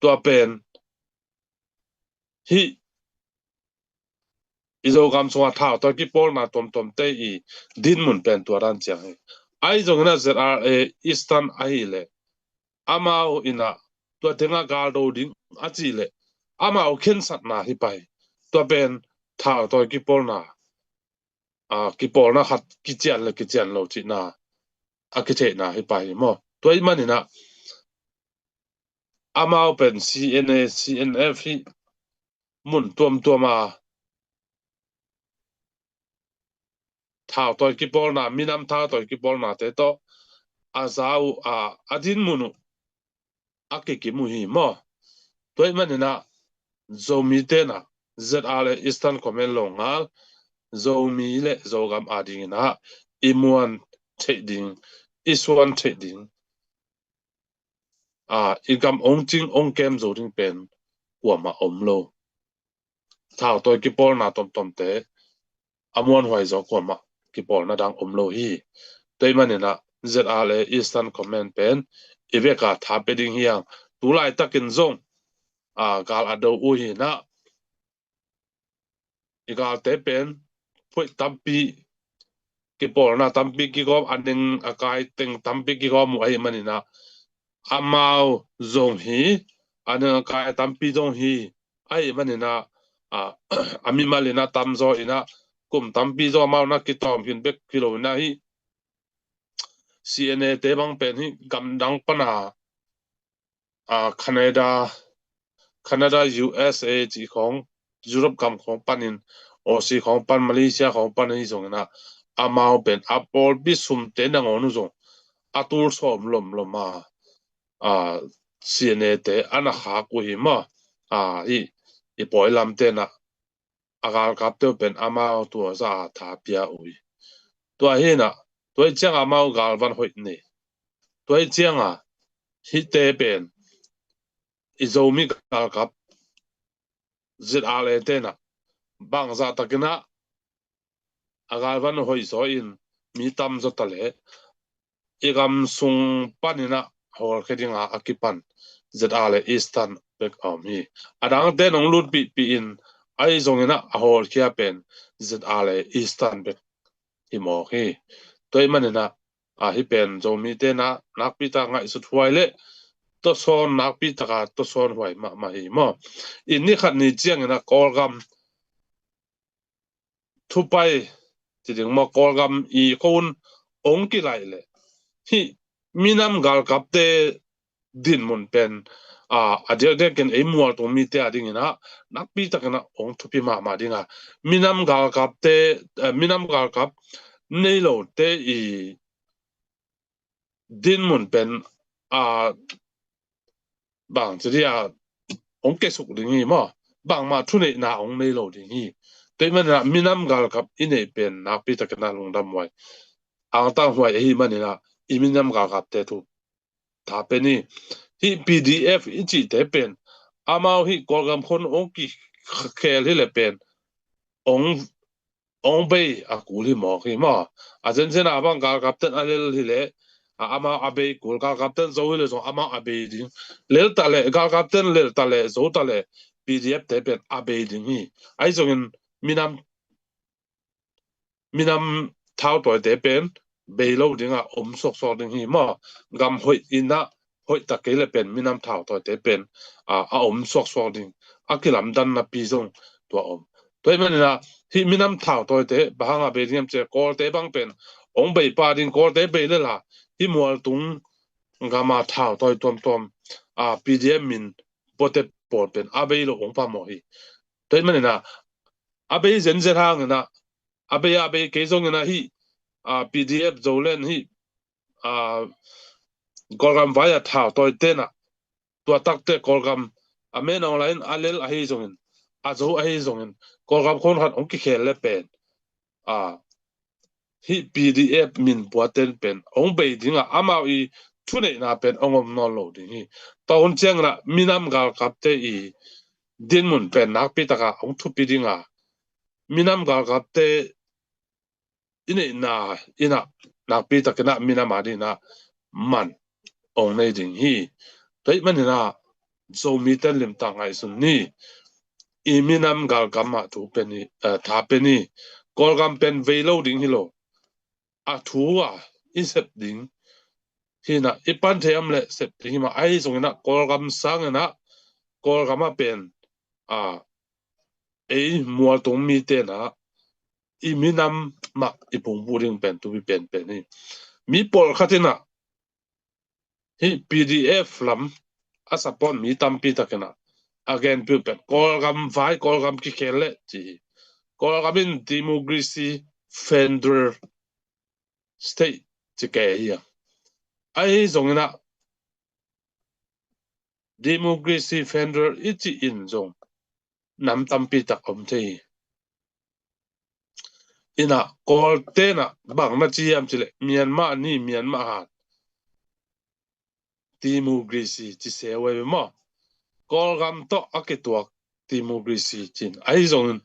Tua pen hih i Zogam sungah thautawi kipawlna tuamtuamte i dinmun pen tua dan ciang hi. Ahi zongin ah Z R A Eastern ahih leh amau in ah tua tengah gal do ding a cih leh amau khensatna hi pah hi. Tua pen thautawi kipawlna, a, kipawlna khat kician le kician lo cihna a kitheihna hi pah hi maw? Tua ahih manin ah amau pen C N A, C N F hih mun tuamtuam a thautawi kipawlna, minam thautawi kipawlnate tawh a za uh a, a dinmun uh a kikim uh hi maw? Tua ahih manin ah Zomite in ah Z R A Eastern Command lo ngal, Zomi le Zogam adingin ah i muan theih ding, i suan theih ding, a, i gam ong cing ong kem zo ding pen kuamah om lo. Thautawi kipawlna tuamtuamte a muanhuai zaw kuamah kipawlna dang om lo hi. Tua ahih manin ah Z R A Eastern Command pen i vek a tha pia ding hi hang. Tu laitakin zong, a, gal a do uh hi in ah i galte pen phuih tampi, kipawlna tampi kigawm, a ning a kai teng tampi kigawm uh ahih manin ah amau zong hi, a ning a kai tampi zong hi. Ahih manin ah, a, a mimal in ah tamzaw in ah kum tampi zaw amau na kitawm khin bek hi lo in ah hih C N A te bang pen hih gamdang pan a, a, Canada, Canada, U S A cih khawng, Europe gam khawng panin, Aussie khawng pan, Malaysia khawng pan ahi zongin ah amau pen a pawlpi sumte nangawn uh zong a tul sawm lomlom a, a, C N A te a na khak uh hi maw? A, hih i pawi lamte in ah a galkapte uh pen amau tua za a tha pia uh hi. Tua hi in ah, tua hi ciang amau galvan hoih nei. Tua hi ciang a hihte pen i Zomi galkap Z R A te in ah bangzah takin ah a galvan hoih zaw in mi tam zaw ta leh i gam sung panin ah hawlkhia ding a a kipan Z R A Eastern bek a om hi. A dangte nong lutpihpih in ahi zongin ah a hawlkhia pen Z R A Eastern bek hi mawk hi. Tua ahih manin ah, a, hih pen Zomite in ah nakpi tak ngaihsut huai le tawsawn, nakpi taka tawsawn huai mahmah hi maw? I ni khat ni ciangin ah Kawlgam thupai ci ding maw, Kawlgam i khua un ong kilaih leh hih minam galkapte dinmun pen, a, a diakdiakin ei mualtung mite a dingin ah nakpi takin ah ong thupi mahmah ding a, minam galkapte, eh, minam galkap nei lote i dinmun pen, a, bang ci dia ong kesuk ding hi maw? Bangmah thuneihna ong nei lo ding hi. Tua ahih manin ah minam galkap i neih pen nakpi takin ah lungdam huai, angtang huai ahih manin ah i minam galkapte thu tha pia ni. Hih P D F i cihte pen amau hih Kawlgam khua un ong kikhel hi leh pen ong, ong bei a kul hi mawk hi maw? A zenzen a bang galkapten a lel hi leh, a, amau a bei kul, galkapten zo hi leh zong amau a bei ding. Lel ta leh, galkapten lel ta leh, zo ta leh P D F te pen a bei ding hi. Ahi zongin minam, minam thautawite pen bei lo ding a om suaksuak ding hi maw. Gam hoih in a hoih tak kei le pen minam thautawite pen a, a om suaksuak ding, a kilamdanna pi zong tua om. Tua ahih manin a hih minam thautawite bang hang a bei ding hiam cih leh Kawlte bang pen hong bei pah ding, Kawlte bei lel a hih mualtung gam a thautawi tuamtuam a, P D F min puate pawl pen a bei lo hong phamawh hi. Tua ahih manin a a bei zenzen hangin a, a bei a bei kei zongin a hih a, P D F Zoland hih a, Kawlgam vai a thautawite in a, tua takte Kawlgam a Min Aung Hlaing in a lel ahi zongin, a zo ahi zongin, Kawlgam khuan khat hong kikhel le pen a, hih P D F min puate pen hong bei ding a, amau i thuneihna pen hong om nawn lo ding hi. Tua hun ciangin a minam galkapte i dinmun pen nakpi tak a hong thupi ding a, minam galkapte i neihna in a nakpi takin a minam a dingin a man hong nei ding hi. Tua ahih manin a Zomite limtak ngaihsun ni. I minam galkam a thu pe ni, eh, tha pe ni. Kawlgam pen vei lo ding hi lo. A thu a i sep ding hi in a, i pan thei hiam leh sep ding hi mah. Ahi zongin a Kawlgam sangin a, Kawlgam a pen a, ei mualtung mite in a i minam mah i pungbuh ding pen thupi penpen hi. Mi pawlkhat in a hih P D F lam a support mi tampi takin a, a genpih pen Kawlgam vai, Kawlgam kikhel leh ci hi. Kawlgam in democracy, federal state ci kei hi a. Ahi zongin a democracy, federal i cih in zong nam tampi tak om thei hi. In a Kawlte in a bang na ci hiam cih leh Myanmar ni, Myanmar han democracy ci se uh ahi ve maw. Kawlgam tawh a kituak democracy ci-in. Ahi zongin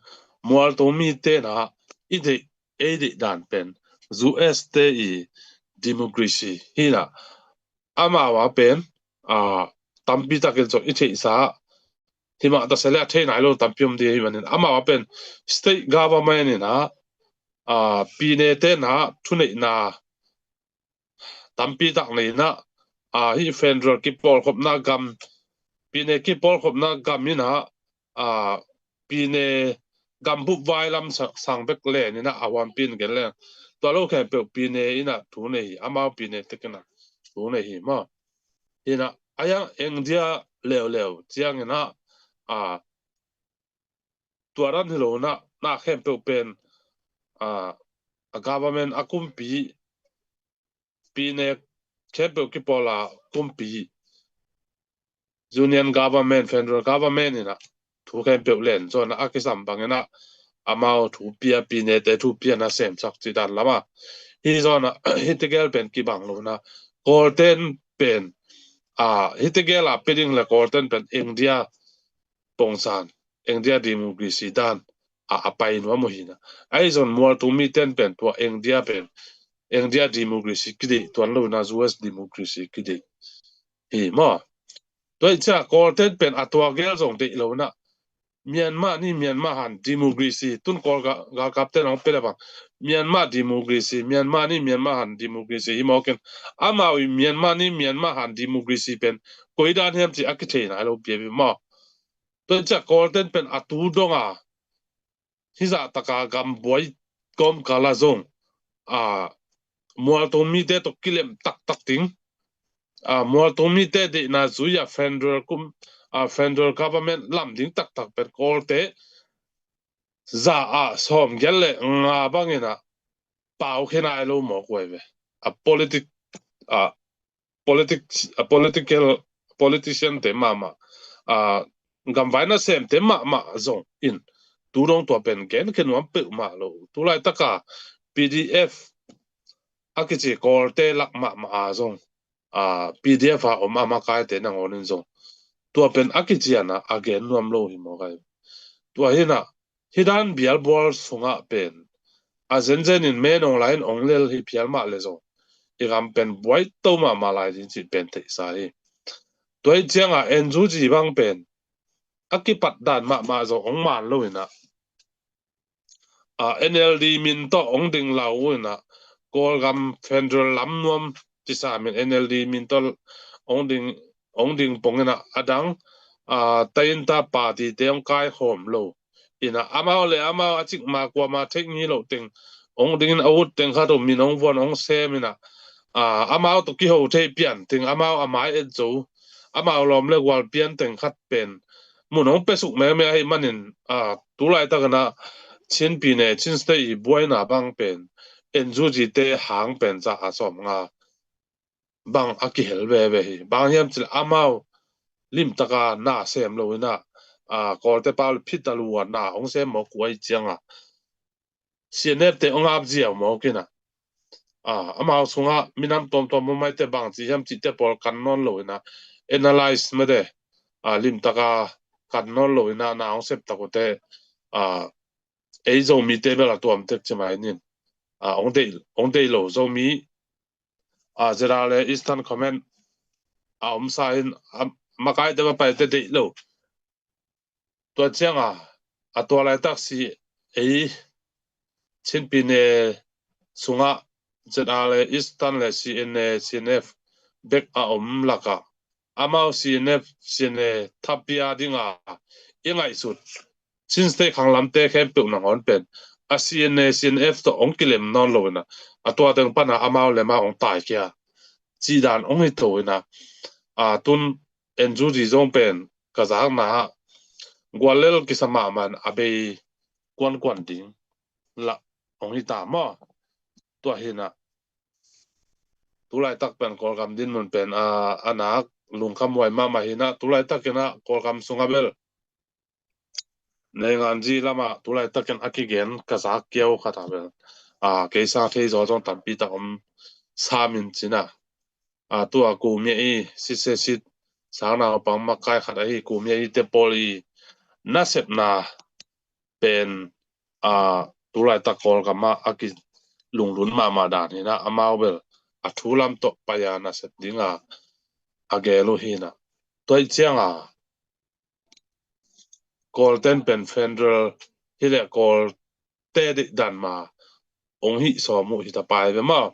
mualtung mite in a i deih, ei deih dan pen U S te i democracy hi in a, amau a pen a, tampi takin zong i theihsa, hi mah ta se leh a thei nai lo tampi om ding ahih manin amau a pen state government in a, a, pinete in a thuneihna tampi tak nei in a, a, hih federal kipawlkhopna gam, pine kipawlkhopna gam in a, a, pine gambup vai lam sa-, sang bek len in a, a huampi in gen leng, tua lo khempeuh pine in a thu nei hi, amau pine tek in a thu nei hi maw. Hi in a, a yang India leuleu ciangin a, a, tua dan hi lo in a, na khempeuh pen a, a government a kumpi, pine khempeuh kipawl a kumpi, union government, federal government in a thu khempeuh len zaw in a, a kisam bangin a, amau thu pia, pinete thu pia na semsak cih dan lam a. Hi zaw in a, hih tegel pen kibang lo in a, Kawlten pen a, hih tegel a pia ding leh Kawlten pen India pongsan, India democracy dan a, a pai nuam uh hi in a. Ahi zongin mualtung miten pen tua India pen, India democracy kideih tuan lo in a, U S democracy kideih hi maw. Tua ahih ciang Kawlten pen a tua gel zong deih lo in a, Myanmar ni, Myanmar han democracy, tun Kawl ga-, galkapten hong pia leh bang Myanmar democracy, Myanmar ni, Myanmar han democracy hi mawk in, amau i Myanmar ni, Myanmar han democracy pen koi dan hiam cih a kithei nai lo piapi maw. Tua ahih ciang Kawlten pen a tu dong a, hih zah tak a gam buai kawmkal ah zong a, mualtung mite tawh kilem taktak ding, a, mualtung mite deihna zui a federal kum, a, federal government lam ding taktak pen Kawlte za ah sawmgiat le nga bangin a pau khe nai lo mawk uh ahi ve. A politic, a, politic, a political, politician te mahmah, a, gamvai nasemte mahmah zong in tu dong tua pen gen khe nuam peuhmah lo. Tu laitak a P D F a kici Kawlte lak mahmah a zong, a, P D F a om a makaite nangawn in zong tua pen a kician a, a gen nuam lo hi mawk ahi. Tua hi in a, hih dan bialbual sungah pen a zenzen in Min Aung Hlaing in hong lel hi phial mah leh zong i gam pen buai to mahmah lai ding cih pen theihsa hi. Tua ahih ciang a N U G bang pen a kipat dan mahmah zong hong man lo in a, a, N L D min tawh hong ding lau uh in a, Kawlgam federal lam nuam ci sa min N L D min tawh hong ding, hong ding pongin ah a dang, ah, tainta party te hong kaikhawm lo. Ina amau le amau a cikmah kuamah theih ngei loh teng hong dingin a ut teng khat uh min hong vuan hong semin ah, ah, amau tawh kiho thei pian teng amau a mai et zo. Amau lawm le gual pian teng khat pen mun hong pia suk meme ahih manin, ah, tu laitakin ah Chin pi ne Chin State i buaina bang pen N U G te hang pen za a sawm nga bang a kihel veve hi. Bang hiam cih leh amau limtaka na sem lo ina, ah, Kawlte pau le phit a lua na hong sem mawk uh ahih cianga C N F te hong ap ziau mawk ina, ah, amau sungah minam tuamtuam mamaite bang ci hiam cihte pawl kan nawn lo ina, analyze mede, ah, limtaka kan nawn lo ina na hong sep tak uhte, ah, ei Zomite bel a tuam tek ci mai nin, ah, hong deih, hong deih lo Zomi, ah, Z R A Eastern Command a omsa in, ah, makaite mapaite deih lo. Tua cianga a tua laitak si ei Chin pi ne sungah Z R A Eastern le C N A, C N F bek a om lakah amau C N F, C N A thapia dinga i ngaihsut Chin State khanglamte khempeuh nangawn pen a C N A, C N F tawh hong kilem nawn lo ina, a tua teng pana amau le amau hong taikhia cih dan hong hi to ina, a tun N U G zong pen ka zakna ah guallel kisa mahmah in a bei kuankuan ding lah hong hi ta maw? Tua hi ina tu laitak pen Kawlgam dinmun pen, ah, a nak lungkhamhuai mahmah hi ina tu laitakin ah Kawlgam sungah bel neinganzi lamah tu laitakin a kigen ka zak kiau khat ah bel, ah, kei sang thei zaw zong tampi tak om samin ci ina, ah, tua Kumia i sitse sit sang naupang makai khat ahi Kumia i te pawl i nasepna pen, ah, tu laitak Kawlgam ah a kilunglun mahmah dan hi ina amau bel a thu lam tawh pai a nasep dinga a gel uh hi ina. Tua hi cianga Kawlten pen federal hi leh Kawlte deih dan mah hong hih sawm uh hi ta pai ve maw?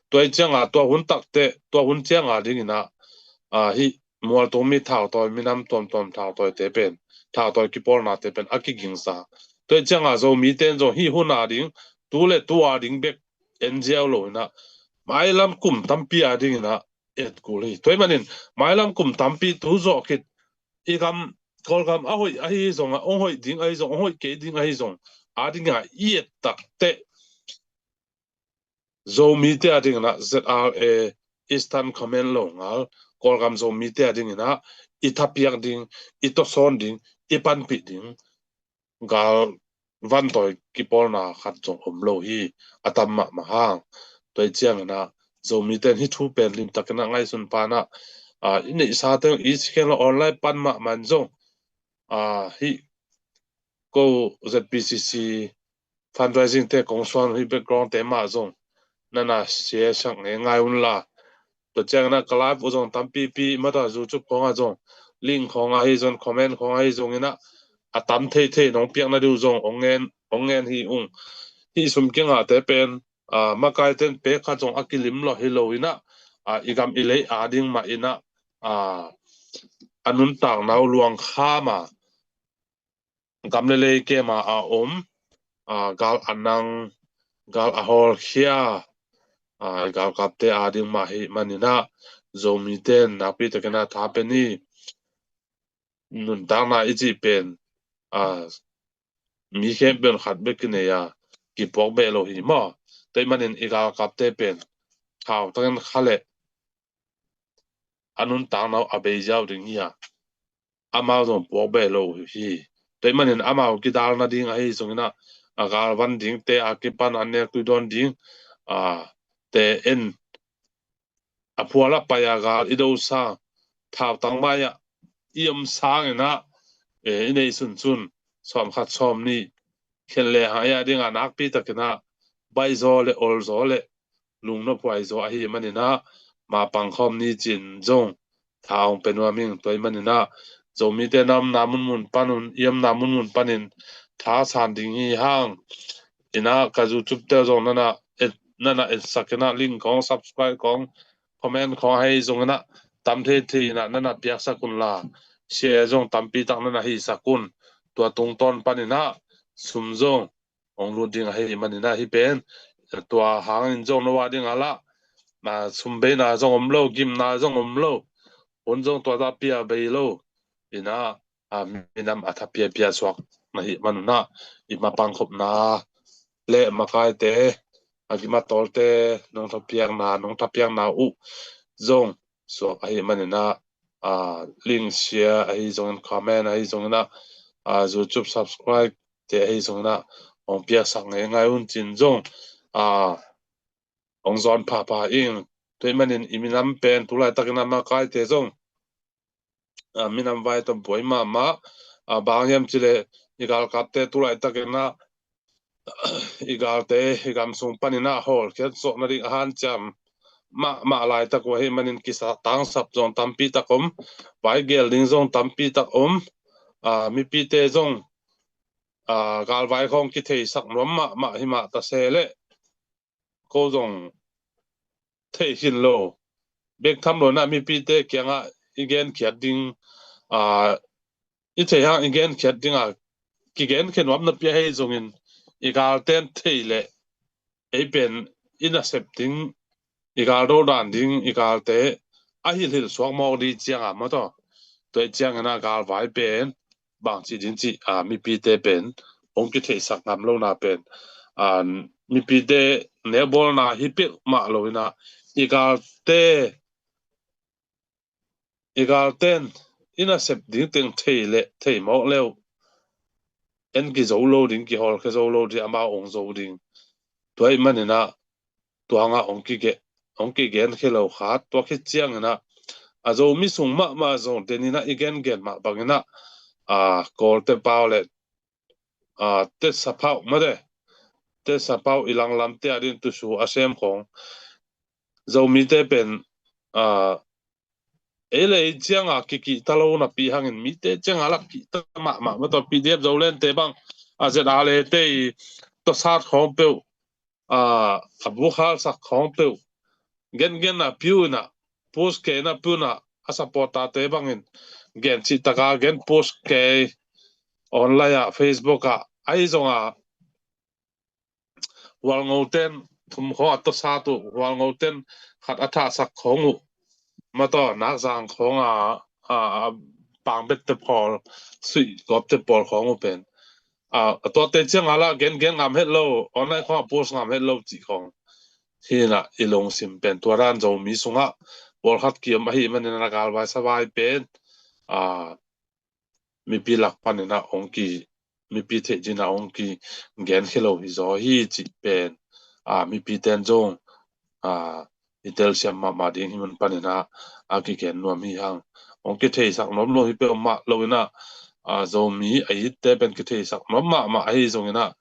Tua hi cianga tua hun takte, tua hun cianga dingin ah, ah, hih mualtung mi thautawi minam tuamtuam thautawite pen, thautawi kipawlnate pen a kigingsa. Tua hi cianga Zomite in zong hih hun a ding, tu le tu a ding bek en ziau lo ina mailam kum tampi a dingin ah et kul hi. Tua hi manin mailam kum tampi tu zawh khit i gam, Kawlgam a hoih ahi zong a, hong hoih ding ahi zong, hong hoih kei ding ahi zong a dinga i et takteh Zomite a dingin ah Z R A Eastern Command lo ngal Kawlgam Zomite a dingin ah i thapiak ding, i tawsawn ding, i panpih ding gal vantawi kipawlna khat zong om lo hi, a tam mahmah hang. Tua hi ciangin ah Zomite in hih thu pen limtakin ah ngaihsun pan ah, ah, i neihsa teng i si khen lo online pan mahmah in zong, ah, hih ko Z P C C fundraising te kong suan hih background te mah zong nana share sak ngei ngai un la. Tua ciangin ah ka live uh zong tampipi mata YouTube khawngah zong link khawngah ahi zong comment khawngah ahi zongin ah a tam theithei nong piakna diu zong ong ngen, ong ngen hi ung. Hih sum kingahte pen, ah, makaite in pek khat zong a kilim lo hi lo in ah, ah, i gam i lei a ding mah in ah, ah, a nuntakna uh luang kham a gam le lei kema a om, ah, gal a nang, gal a hawlkhia, ah, galkapte a ding mah hi manin ah Zomite in nakpi takin ah tha pe ni. Nuntakna i cih pen, ah, mi khempeuh in khat bek kinei a kipuak beh lo hi maw? Tua hi manin i galkapte pen thau takin kha leh a nuntakna uh a bei ziau ding hi a, amau zong puak beh lo uh hi. Tua hi manin amau kidal nading ahi zongin ah a galvan dingte a kipan a nek tuidawn ding, ah, te en a phual ah pai a gal i do sang, thautang mai ah i om sangin ah, eh, i neih sunsun sawm khat sawm nih khen le hang ei a dingah nakpi takin ah baih zaw le ol zaw le lungnophuai zaw ahi manin ah ma pang khawm ni cin zong tha hong pe nuam ing. Tua hi manin ah Zomite na omna munmun pan un, i omna munmun panin tha san ding hi hang. In ah ka YouTube te zong nana et nana etsak inah, link khawng, subscribe khawng, comment khawng ahi zong inah tam thei thei inah nana piaksak unla, share zong tampi tak nana hisak un. Tua tungtawn pan inah sum zong hong lut ding ahi maninah hih pen tua hangin zong no a ding a lah, na sum beina zong om lo, gimna zong om lo, hun zong tua zah pia bei lo inah, a, minam a tha piapia suak na hih manunah i mapang khopna le makaite, a, i matawlte nong thapiakna, nong thapiakna uh zong suak ahi maninah, a, link share ahi zongin, comment ahi zonginah, a, YouTube subscribe te ahi zonginah hong piaksak ngeingai un cin zong, a, hong zawn phapha ing. Tua ahih manin i minam pen tulaitakin a makaite zong, a, minam vai tawh buai mahmah, a, bang hiam cileh i galkapte tulaitakin a i galte i gam sung paninah hawlkhiat zawhna ding a hanciam mahmah laitak uh ahi manin kisa tangsap zong tampi tak om, vai gel ding zong tampi tak om, a, mipite zong, a, galvai khawng kitheisak nuam mahmah hi mah ta se leh ko zong thei khin lo. Bek tham lo inah mipite kiangah i genkhiat ding, a, i thei hang i genkhiat ding a, kigenkhiat nuam napi ahi zongin i galten thei leh ei pen i nasep ding, i galdo dan ding, i galte a hilhilh suak mawk ding cianga maw taw. Tua ahih ciangin a galvai pen bangci ding cih, a, mipite pen hong kitheihsak ngam lona pen, a, mipite nekbawlna hi peuhmah lo inah i galte, i galten i nasep ding teng thei leh thei mawk leu en kizo lo ding, kihawlkhia zo lo ding, amau hong zo ding. Tua ahih maninah tuangah hong kige, hong kigenkhia lo khat, tua khit cianginah a Zomi sung mahmah zong deninah i gengen mah banginah, a, Kawlte pau le, a, tetsa phauh mate, tetsa phauh i langlamte a ding tusu a sem khawng Zomite pen, a, ei le ei cianga kikihta lo napi hangin mite cianga lak kihta mahmah mataw. P D F Zolente bang, a, Z R A te i tawsat khawng peuh, a, a bukhalsak khawng peuh gengen a piu inah, post kei inah piu inah, a supporter te bangin gen cih taka gen, post kei online ah, Facebook ah, ahi zonga Hualngoten thum khawng a tawsat uh, Hualngoten khat a thahsak khawng uh mataw, Nakzang khawng a, a, a pangbette pawl, suih gawpte pawl khawng uh pen, a, a tuate cianga lah gengen ngam het lo, online khawng a post ngam het lo cih khawng hi inah i lungsim pen tua dan Zomi sungah pawlkhat kiom ahi maninah galvai savai pen, a, mipi lak paninah hong ki, mipi theih dinah hong kigenkhia lo hi zaw hi cih pen, a, mipiten zong, a, i telsiam mahmah ding hi mun paninah a kigen nuam hi hang. Hong kitheihsak nuam lo hi peuhmah lo inah, a, Zomi a itte pen kitheihsak nuam mahmah ahi zonginah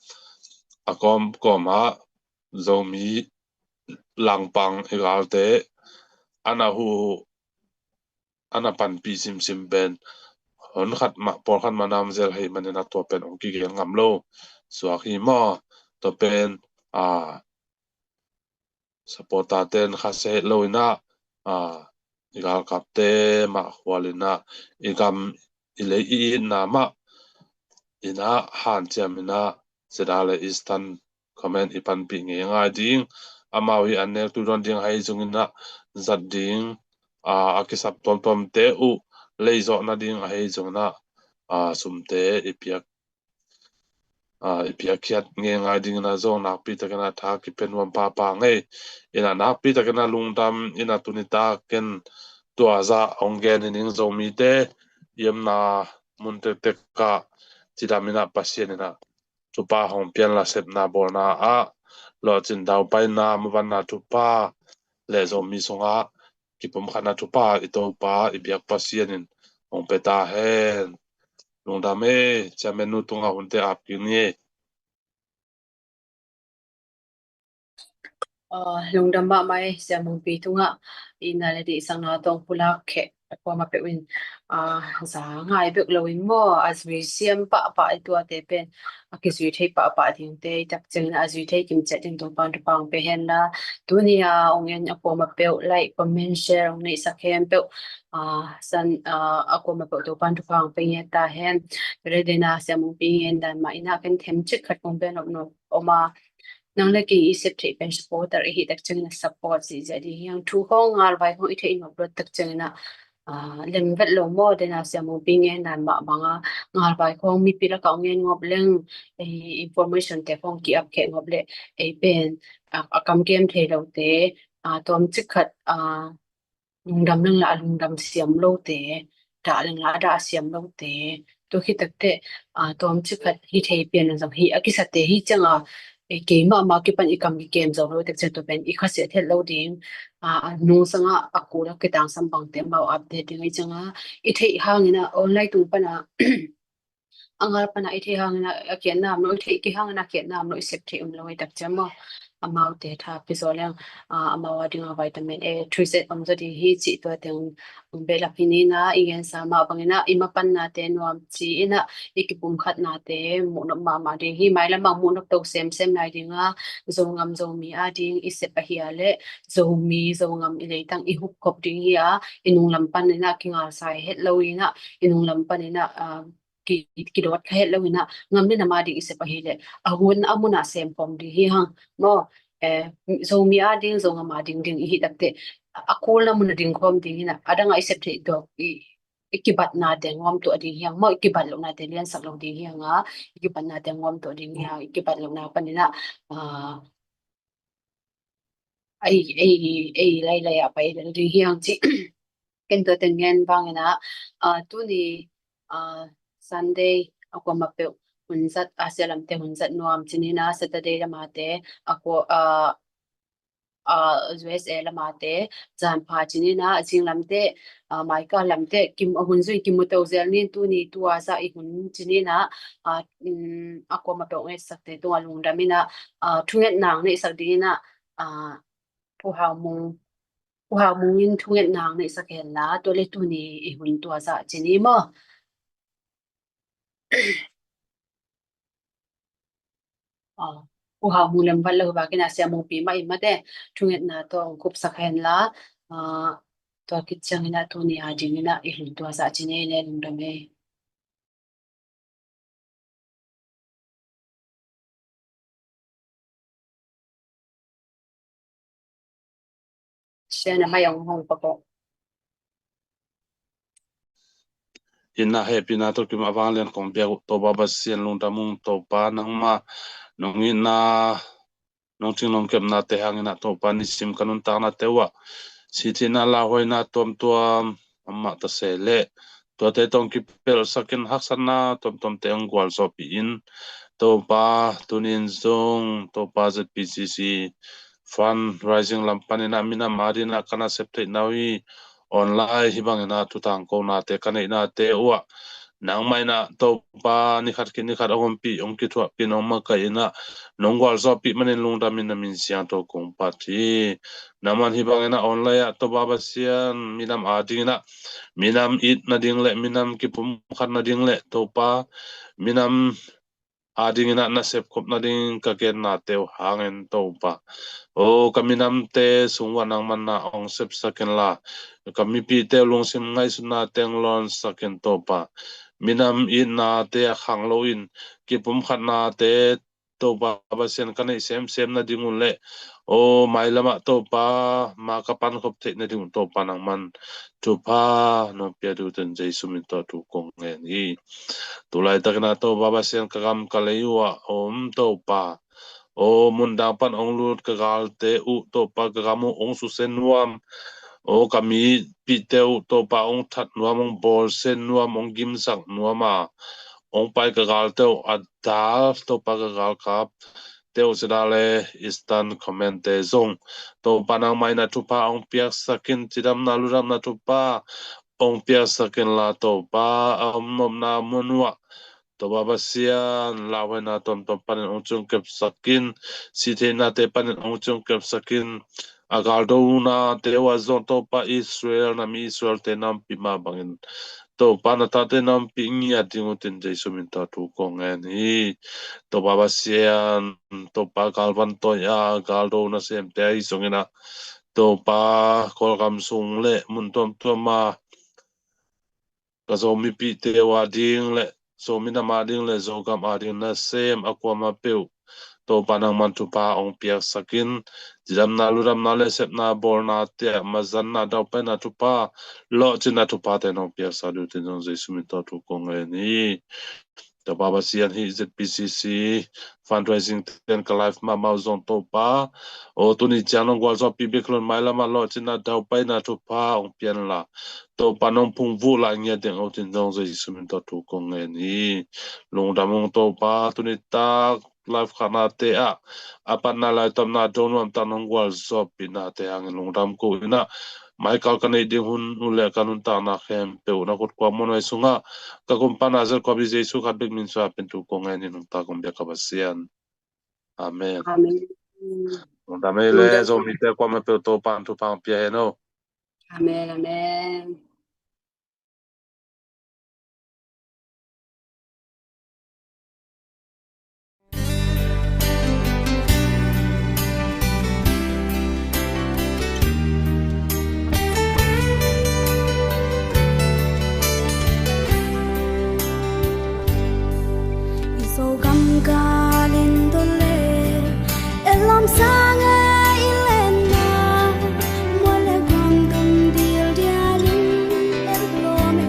a kawmkawmah Zomi langpang i galte a na huhuh, a na panpih simsim pen hun khat mah, pawlkhat mah nam zel ahi maninah tua pen hong kigen ngam lo suak hi maw. Tua pen, a, supporter ten khasia het lo inah, a, i galkapte mah khual inah, i gam i lei i itna mah inah hanciam inah Z R A le Eastern Command i panpih ngeingai ding, amau hi an nek tuidawn ding ahi zonginah zat ding, a, a kisap tuamtuamte uh leizawh nading ahi zonginah, a, sumte i piak, a, i piakkhiat ngeingai dingin a zong nakpi takin a tha kipia nuam pahpah ngei. Inah nakpi takin a lungdam inah tuni takin tua zah hong gen hi ning. Zomite i omna mun tektek ah cidam inah Pasian inah thupha hong pia inla, sepna bawlna ah lawhcin daupaina, mavanna thupha le Zomi sungah kipumkhatna thupha i Topa i biak Pasian in hong pia ta hen. Lungdam e. Chairman nu tungah hunte ap kik ni e. Aw, lungdam mahmah e, Sia Mungpi tungah itna le deihsakna tawh hong pulak kheh kuamah peuh in, aa, za ngai bek lo in maw, a zui siam pahpah i tuate pen a kizui thei pahpah dingte i tak ciangin a zui thei kim ciat ding Topa'n thupha hong pe hen la, tuni a hong en a kuamah peuh like, comment, share hong neihsak khempeuh, aa, san, aa, a kuamah peuh Topa'n thupha hong pe ngiat ta hen. Tua leh dena siam hong pi ngen dan mah in ah ken themcik khat kong bia nop nop om a, nang le kei i sep theih pen supporter i hih tak ciangin a support ziahziah ding hi hang. Thu khawng ngalvai khawng i theih nop luat tak ciangin ah, aa, lem vet lo maw, dena siam hong pi ngen dan mah bang a, ngalvai khawng mipi lakah hong ngen ngop leng, ei information te khawng ki-up kheh ngop leh ei pen a, a kam kem thei lote, aa, tawmcik khat, aa, lungdam leng la a lungdam siam lote, dah leng la a dah siam lote, tua khit takteh, aa, tawmcik khat hi thei pian lo zong hi a kisate hi ciang a, ei, keimah mah kipan i kam kikem zo lo tak ciang tua pen i khasiat het lo ding, aa, a nungsang a a kul a kitangsam bangte amau update ding hi ciang a, i theih hangin ah online tung pan a a ngal pan a i theih hangin ah a khiatna om lo, i theih kei hangin ah a khiatna om lo, i sep theih om lo hi tak ciang maw, amaute tha pia zaw leng, aa, amau a ding a vitamin A, three Z om zaw ding hi cih tua teng hong behlap hi ni na, i gensa mah bangin ah i mapan nate nuam ci-in ah i kipumkhatnate muhnop mahmah ding hi. Mailam ah muhnop to semsem lai ding a, Zongam Zomi a ding i sep ahi a leh Zomi Zongam i leitang i hupkhop ding hi a, i nunglam panin ah kingalsai het lo in ah, i nunglam panin ah, aa, ki, kidawt kha het lo in ah, ngam le nam a ding i sep ahih leh a hun a mun ah semkhawm ding hi hang maw. Eh, Zomi a ding, Zongam a ding ding i hih takteh a kulna mun ah dingkhawm ding hi na, a dang a i sep theih tawh i, i kibatnate ngawm tuah ding hi hang maw, i kibat lohnate liansak lo ding hi hang a, i kibatnate ngawm tuah ding hi hang, i kibat lohna panin ah, aa, ei, ei, ei lailai a pai ding hi hang cih ken tua teng ngen bangin ah, aa, tuni, aa, Sunday a kuamah peuh hun zat, Asia lamte hun zat nuam ci ni na, Saturday lamate a kua, aa, aa, U S A lamate zanpha ci ni na, zing lamte, aa, maika lamte kim a hun zui kimu to zel ni, tuni tua zah i hun ci ni na, aa, um, a kuamah peuh ngaisakte tungah lungdam in ah, aa, thungetna neihsak dingin ah, aa, Pu Hau Mung, Pu Hau Mung in thungetna neihsak hen la, tua le tuni i hun tua zah ci ni maw. Aa, Pu Hau Mung lem vat lo hi bak in ah Sia Mung Pi mah in mate thungetna tawh hong kupsak hen la, aa, tua khit ciangin ah tuni a dingin ah i hun tua zah ci ni le lungdam e. Share na mai hong hong pakok. Itna hehpihna tawh kim a vanglian kong biak uh Topa Pasian lungdam ung Topa, nangma nong itna nong cing nong kepnate hangin ah Topa nisim ka nuntaknate uh ah sithihna lauhuaina tuamtuam amah tase leh tuate tawh kipelhsakin haksatna tuamtuamte hong gualzawhpih in Topa, tuni in zong Topa Z P C C fundraising lam panin ah minam a dingin ah ka nasep theihna uh hi online hi bangin ah thutangkonate ka neihnate uh ah nangmah in ah Topa nikhat khit nikhat hong ompih hong kithuahpih in hong makaih in ah nong gualzawhpih manin lungdam in na min siangtho kong phat hi. Nangman hi bangin ah online ah Topa Pasian minam a dingin ah minam it nading le minam kipumkhat nading le Topa minam a dingin ah na sepkhop nading ka gennate uh hangin Topa, o ka minamte sung uh ah nangman na hong sepsak inla ka mipite uh lungsim ngaihsutnate hong lawnsak in Topa, minam itnate a khang loin kipumkhatnate Topa Pasian ka neih semsem nading uh le o mailam ah Topa ma ka pankhop theih nading uh Topa nangman thupha nong pia ding uh teh Jesu min tawh thu kong ngen hi. Tulaitakin ah Topa Pasian ka gam ka lei uh ah om Topa, o mundang pan hong lut ka galte uh Topa ka gam uh hong susia nuam, o ka mipihte uh Topa hong that nuam, hong bawlsia nuam, hong gimsak nuam a hong pai ka galte uh a dal Topa ka galkapte uh sida le Eastern Command-te zong Topa nangmah in ah thupha hong piaksak in, cidamna ludamna thupha hong piaksak inla Topa a om nopna mun uh ah Topa Pasian lauhuaina tuamtuam panin hong ciong kepsak in, sihthehnate panin hong ciong kepsak in, a galdona te uh ah zong Topa Israel, na mi Israel te na ompih mah bangin Topa na tate na ompih ngiat ding uh tin Jesu min tawh thu kong ngen hi. Topa Pasian, Topa galvan tawi a galdo nasemte ahi zongin ah Topa Kawlgam sung le mun tuamtuam a ka Zomipihte uh a ding le Zomi nam a ding le Zogam a ding nasem a kuamah peuh Topa nangman thupha hong piaksak in, cidamna ludamna le sepna bawlna te ah mazanna daupaina thupha, lawhcinna thupha te nong piaksak ding uh tin zong Jesu min tawh thu kong ngen hi. Topa Pasian, hih Z P C C fundraising ten ka live mahmah uh zong Topa, aw tuni ciang nong gualzawhpih bek lo in mailam ah lawhcinna daupaina thupha hong pia inla, Topa nong phungvuh lah ngiat ding uh tin zong Jesu min tawh thu kong ngen hi. Lungdam ung Topa, tuni tak live khakna te ah a patna laitawmna do nuam tak nong gualzawhpihna te hangin lungdam ko in ah, maikal ka neih ding hun uh le ka nuntakna khempeuh na khut kuang muanhuai sungah ka kumpa Nazareth khuapi Jesu khat bek min suang pen thu kong ngen hi. Nungta kong biak ka Pasian. Amen. Amen. Lungdam ei le Zomite kuamah peuh Topa in thupha hong pia hen aw. Amen, amen. Zogam galin tole elam sange ilena muale guam dum dil dialin elome.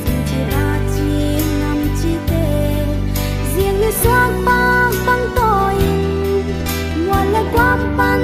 Singci a ci nam cite ziang ni suak bang bang toin muale guam pan